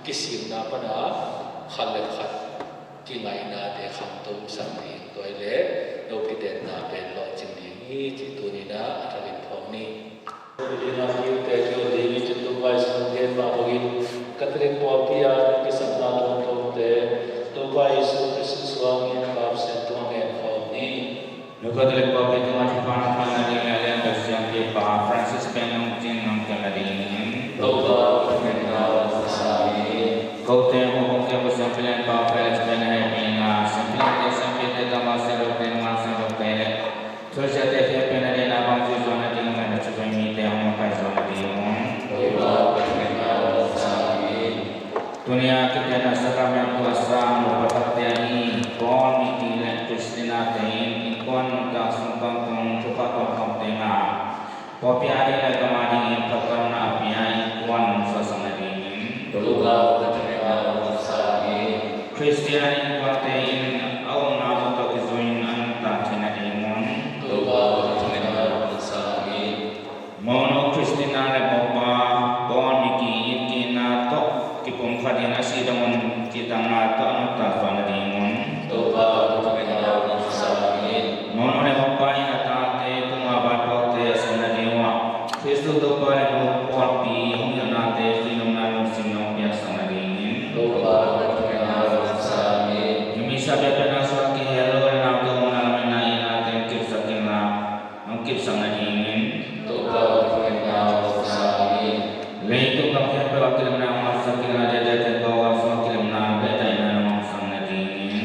kisikna pana khat le khat kingaihnate khangto sak ding. Tua hi le no kitenna pen lawhcing ding hi ci tuni-in a thakin phawk ni. Dingin a kiute kiho ding hi ci. Topa Jesuh gen mah bangin Catholic pawlpi a kisapna tuamtuamte Topa Jesuh Khrist suang in Kap Siangtho in gen khawm ni. New Catholic pawlpi tungah thupha hong piakna ding le a lianbel siampipa Francis pen hong cing hong piakna dingin Topa ka thungetna hong sa ni. Kote hong kong kep uh siampi lianpa Felix pen a hehpihna, siampi liante, siampite, tangval siangthote, nungak siangthote le Susia te khempeuh na deihna bang zui zuan nading, na thuzuih mite hong makaih zuan nading un. Tuni a kitenna sakrament tawh a sang, Mopathak te ahi Paul, Miki le Christina te in innkuan nuntak sung tawntungin thupha tuamtuamte ngah, pawlpi a ding le gam a dingin phattuamna a pia innkuan suaksak nadingin. Topa ka thungetna hong sa ni. Khristian innkuante in a omna mun tawh kizui-in a nuntak theih nadingun. Topa ka thungetna hong sa ni. Monu Christina le mopa Paul Miki in itna tawh kipumkhat in a si dong un cihtakna tawh a nuntak zuan nadingun. Topa ka thungetna hong sa ni. Monu le mopa in a tate tungah vaipuakte a sem nading uh ah Khristu Topa le nu pawlpi hong hilhnate zui nopna lungsim hong piaksak nadingin. Topa ka thungetna hong sa ni. Hih misa biakpiakna sungah kihel lo le naute omna lametna itnate hong kipsak inla, hong kipsak nadingin. Topa ka thungetna hong sa ni. Leitung gam khempeuh ah kilemna hong ngahsak inla, Laodicea pen gam sungah kilemna le daihna hong ngahsak nadingin.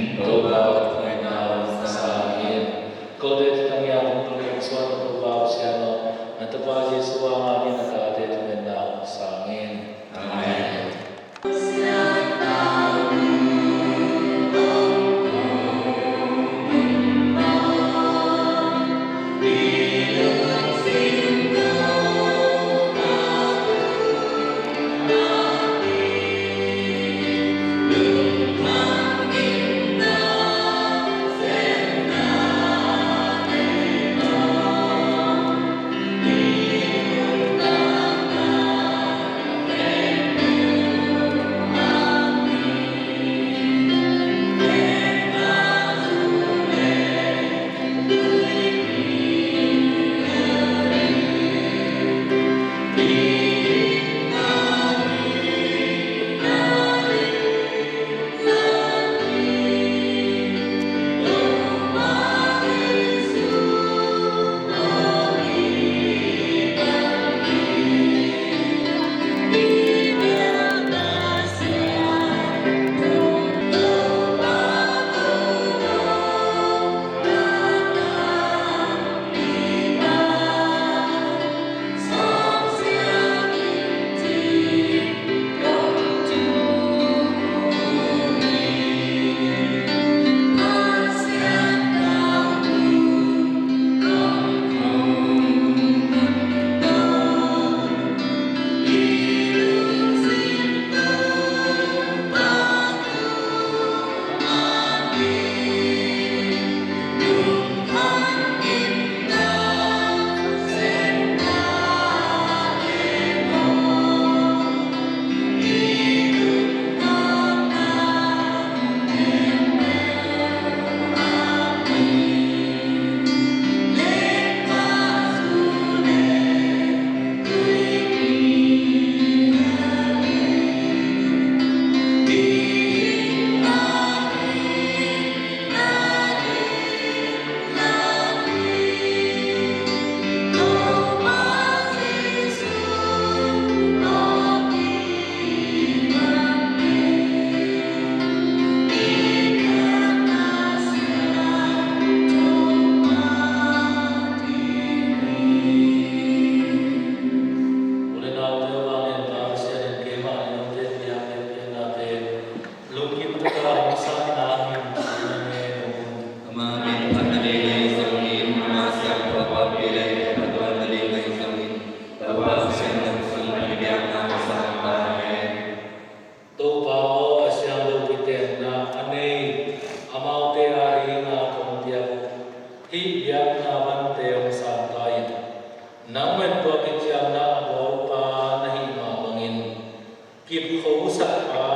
Sa pa,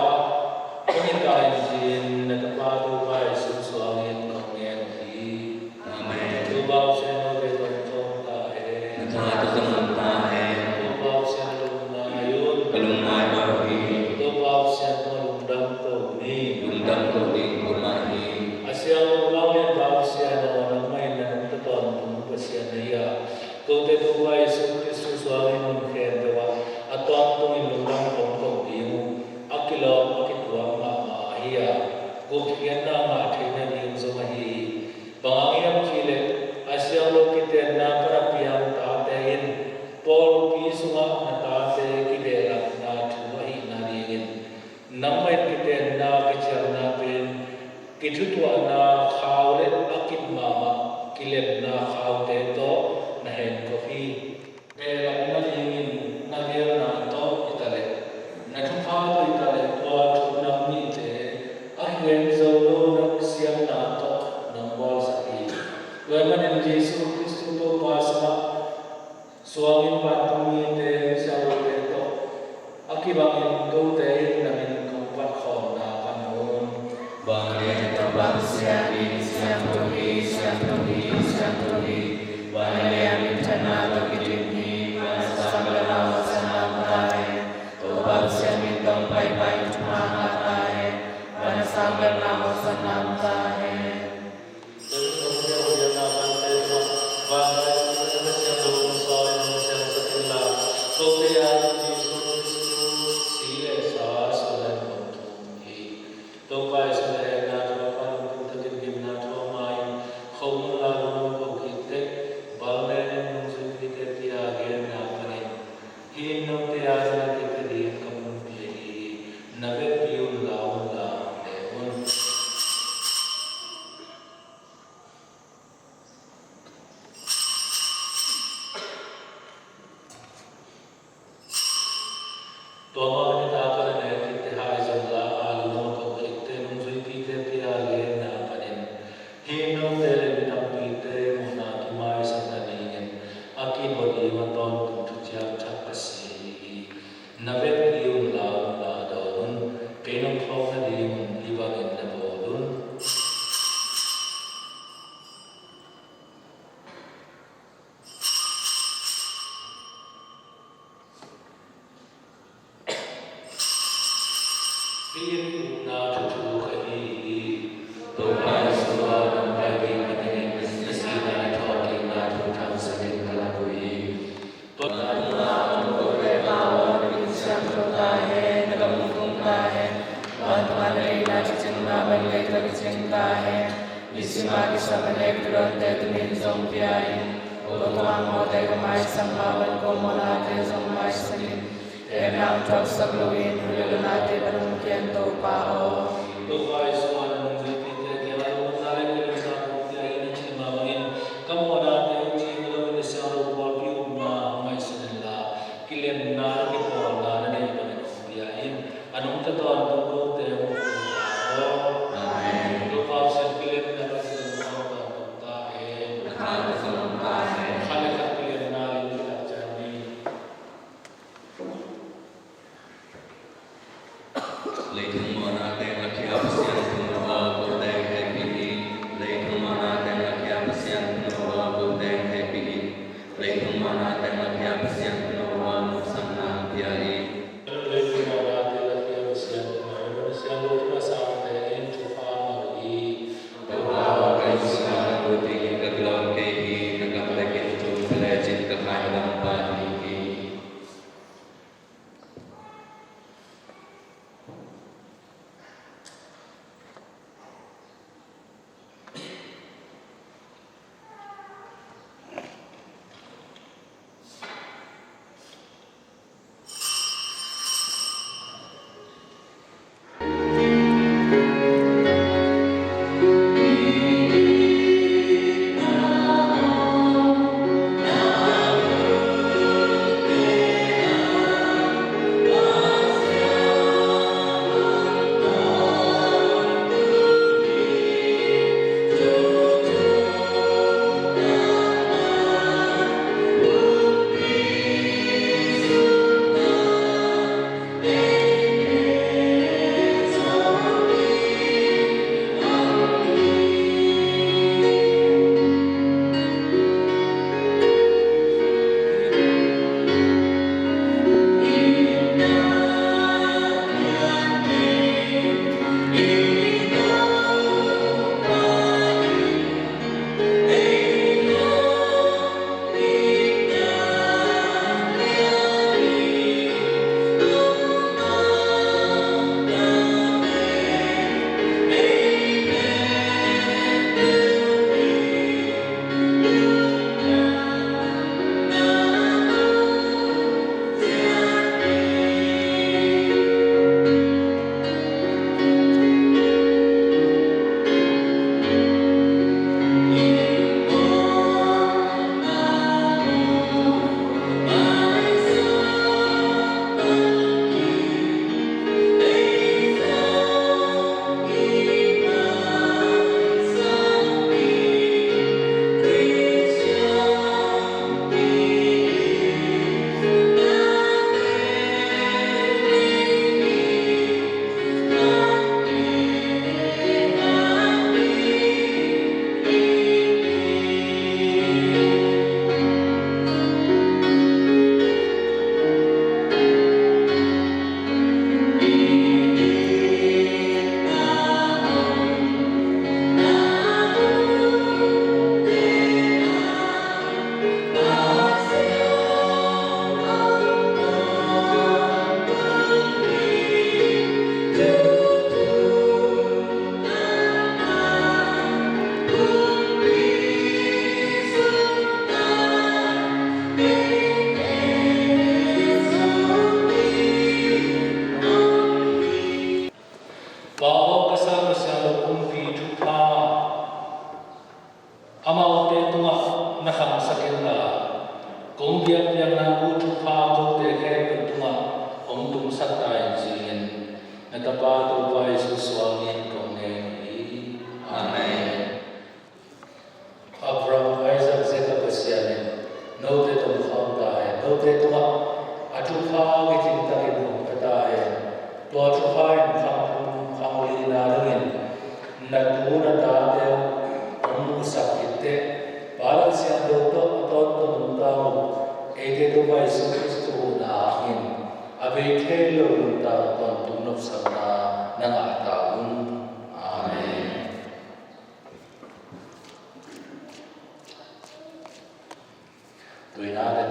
hong hi ta in, ci-in na tapa Topa Jesu suangin kong ngen uh hi. Amen. Topa Pasian, note tawh kong thawm ta hen. Na tha tawh zong om ta hen. Topa Pasian, lungdam un. Ka lungdam mah hi. Topa Pasian tawh lungdam ko ni. Lungdam ko ding kumah hi. A siang lo Lau Lian Pa Pasian aw, nangmah in na nungta tawntung Pasian na hi a, kote Topa Jesu Khristu suangin mun khempeuh ah a tawntungin lungdam kong ko ding uh. A kilawm a kituak mahmah ahi a, gupkhiatna ngah theihna ding zong ahi hi. Bang hang hiam cih leh a siang lo kitenna pan a piang tate in pawlpi sungah na tate kibehlapna thu ahihna dingin, nangmah in kitenna kiciamna pen kithutuahna khau le a kip mahmah kilemna khaute tawh na henkop hi. Behlap nadingin na geelna tawh hi ta leh, na thupha tawh hi ta leh, tua thu nang nihte a khen zo lo na siamna tawh nong bawlsak hi. Tua ahih manin Jesu Khristu Topa sungah suangin vantung mite, siangthote tawh a kibangin kote in na min kong phat khawmna pan un. Vanglian Topa Pasian, siangtho hi, siangtho hi, siangtho hi. Van le lian minthanna tawh kidim hi. Van a sang bel na hopsan lam ta hen. Topa Pasian min tawh paipai in thupha ngah ta hen. Van a sang bel na hopsan lam ta hen. Topa Jesu na hehna thu a, pan lungkim takin gimna thu a, ma in khomun la lungdam ko khit teh, Balmain in nungzuipite pia genna panin, hih in note a na kipia ding ka mun pia hi. Na vekpi un la un la le un. Tua mah bangin a ka la nek khit teh, hai zong la a, lungdam ko khit teh, nungzuipite pia genna panin, hih in note le mi tampite mawhna kimaisak nadingin a kibawl ding a tawntung thuciam thak ka si hi. Na vekpi un la un la dawn un. Kei nong phawk nadingun hih bangin na bawl un. Hih in upna thuthu ka hi hi. Topa Jesu aw, nong pai ding a dingin na sihna le thawhkikna thu thangsak in ka lak uh hi. Tua tungah a om kote aw, na min siangtho ta hen. Na gam hong tung ta hen. Vantung ah na deihna kicing mah bangin leitungah kicing ta hen. Nisim a kisam a nek thudawnte tuni in zong pia in. Tua tungah a mawte ka maisak mah bangin ko mawhnate zong maisak in. Tepna hong thuaksak loin, hul le lawmnate pan hong kian Topa aw. Topa Jesu aw, na nungzuipite kiangah lungdamna le kilemna hong pia in a cih mah bangin, ka mawhnate hong cing loin, na siangtho pawlpi upna hong ngaihsun inla, kilemna le kipawlna na neih bangin hong pia in. A nungta tawntung kote hong ko ta aw. Amen. Topa Pasian, kilemna le kipawlna hong tawntung ta hen. Kha le khat kilemna le kilemna ciang ni. Leitung mawhna teng a khia Pasian thunggulh aw, ko teng hehpih in. Leitung mawhna teng a khia Pasian thunggulh aw, ko teng hehpih in. Leitung mawhna teng a khia Pasian thunggulh aw, nopsakna pia in. Leitung mawhna teng a khia Pasian thunggulh aw, na siangtho thu a sangte in thupha ngah hi. Topa aw, ka inn sungah na thu dingin ka kilawm kei hi. Na gam bekin tung ta lecin ka khaihlam pah ding hi. Tapa Topa Jesu suangin kong ngen hi. Amen. Abraham, Isaac, Jacob Pasian in note tungah khawm ta hen. Note tungah a thupha kitling takin hong pia ta hen. Tua thupha in khang, khang lina dingin na tu na tate hong musak khit teh, Pa Lal Siangtho tawh a tawntung nuntak uh, eite Topa Jesu Khrist huhna hangin a bei thei lo nuntak uh tawntung nopsakna na ngah ta un. Amen. Tuina le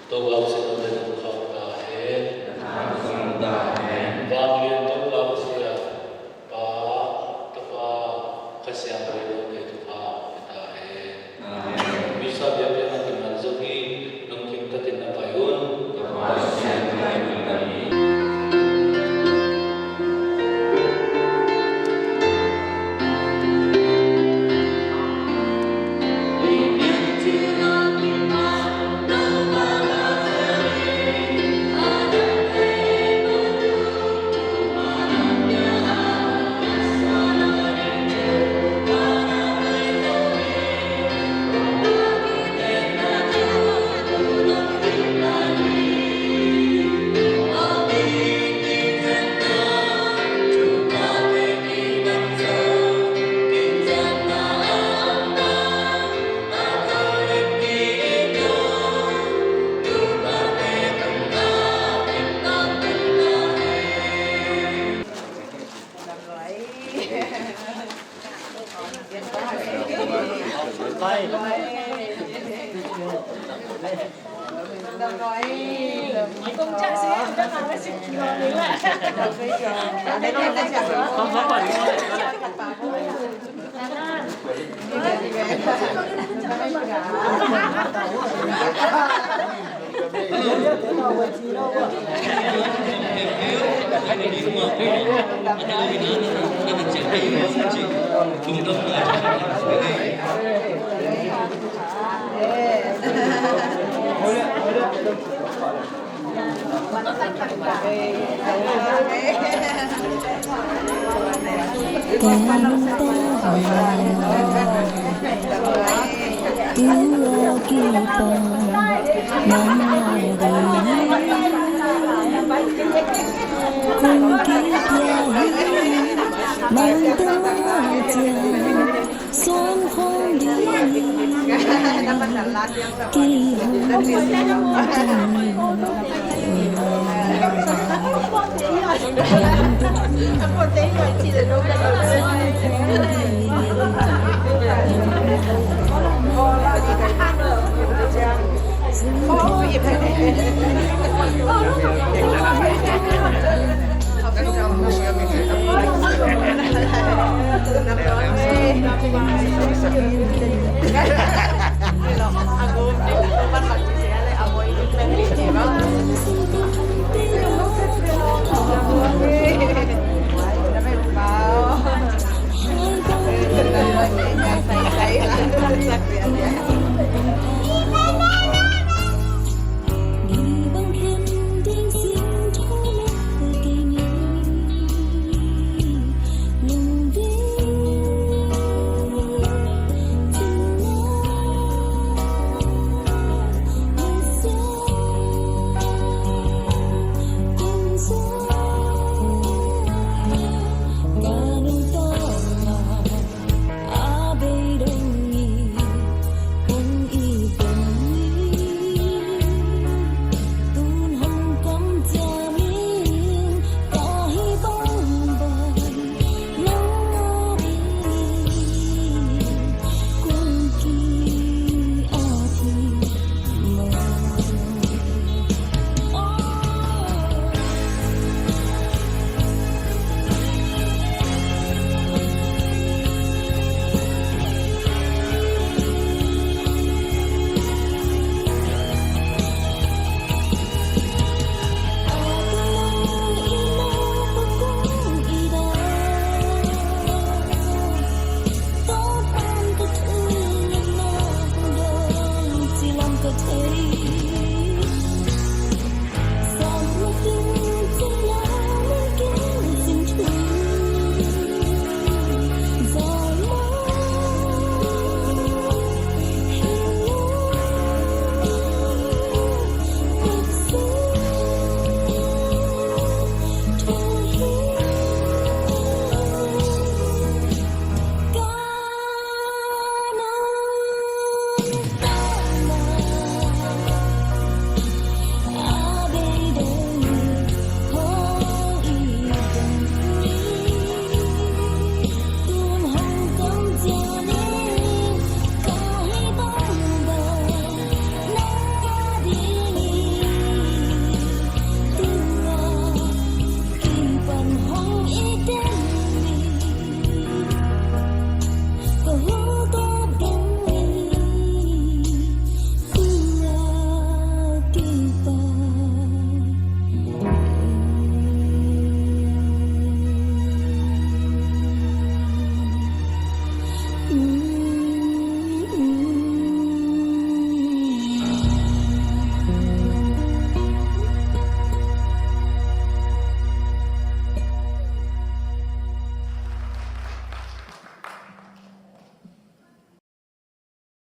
Topa Pasian in hong ta hen. Vanglian Topa Pasian, Pa, Tapa, Kha Siangtho in hong ta hen. Misa biakpiakna kiman zong hi, nong kim takin na pai un.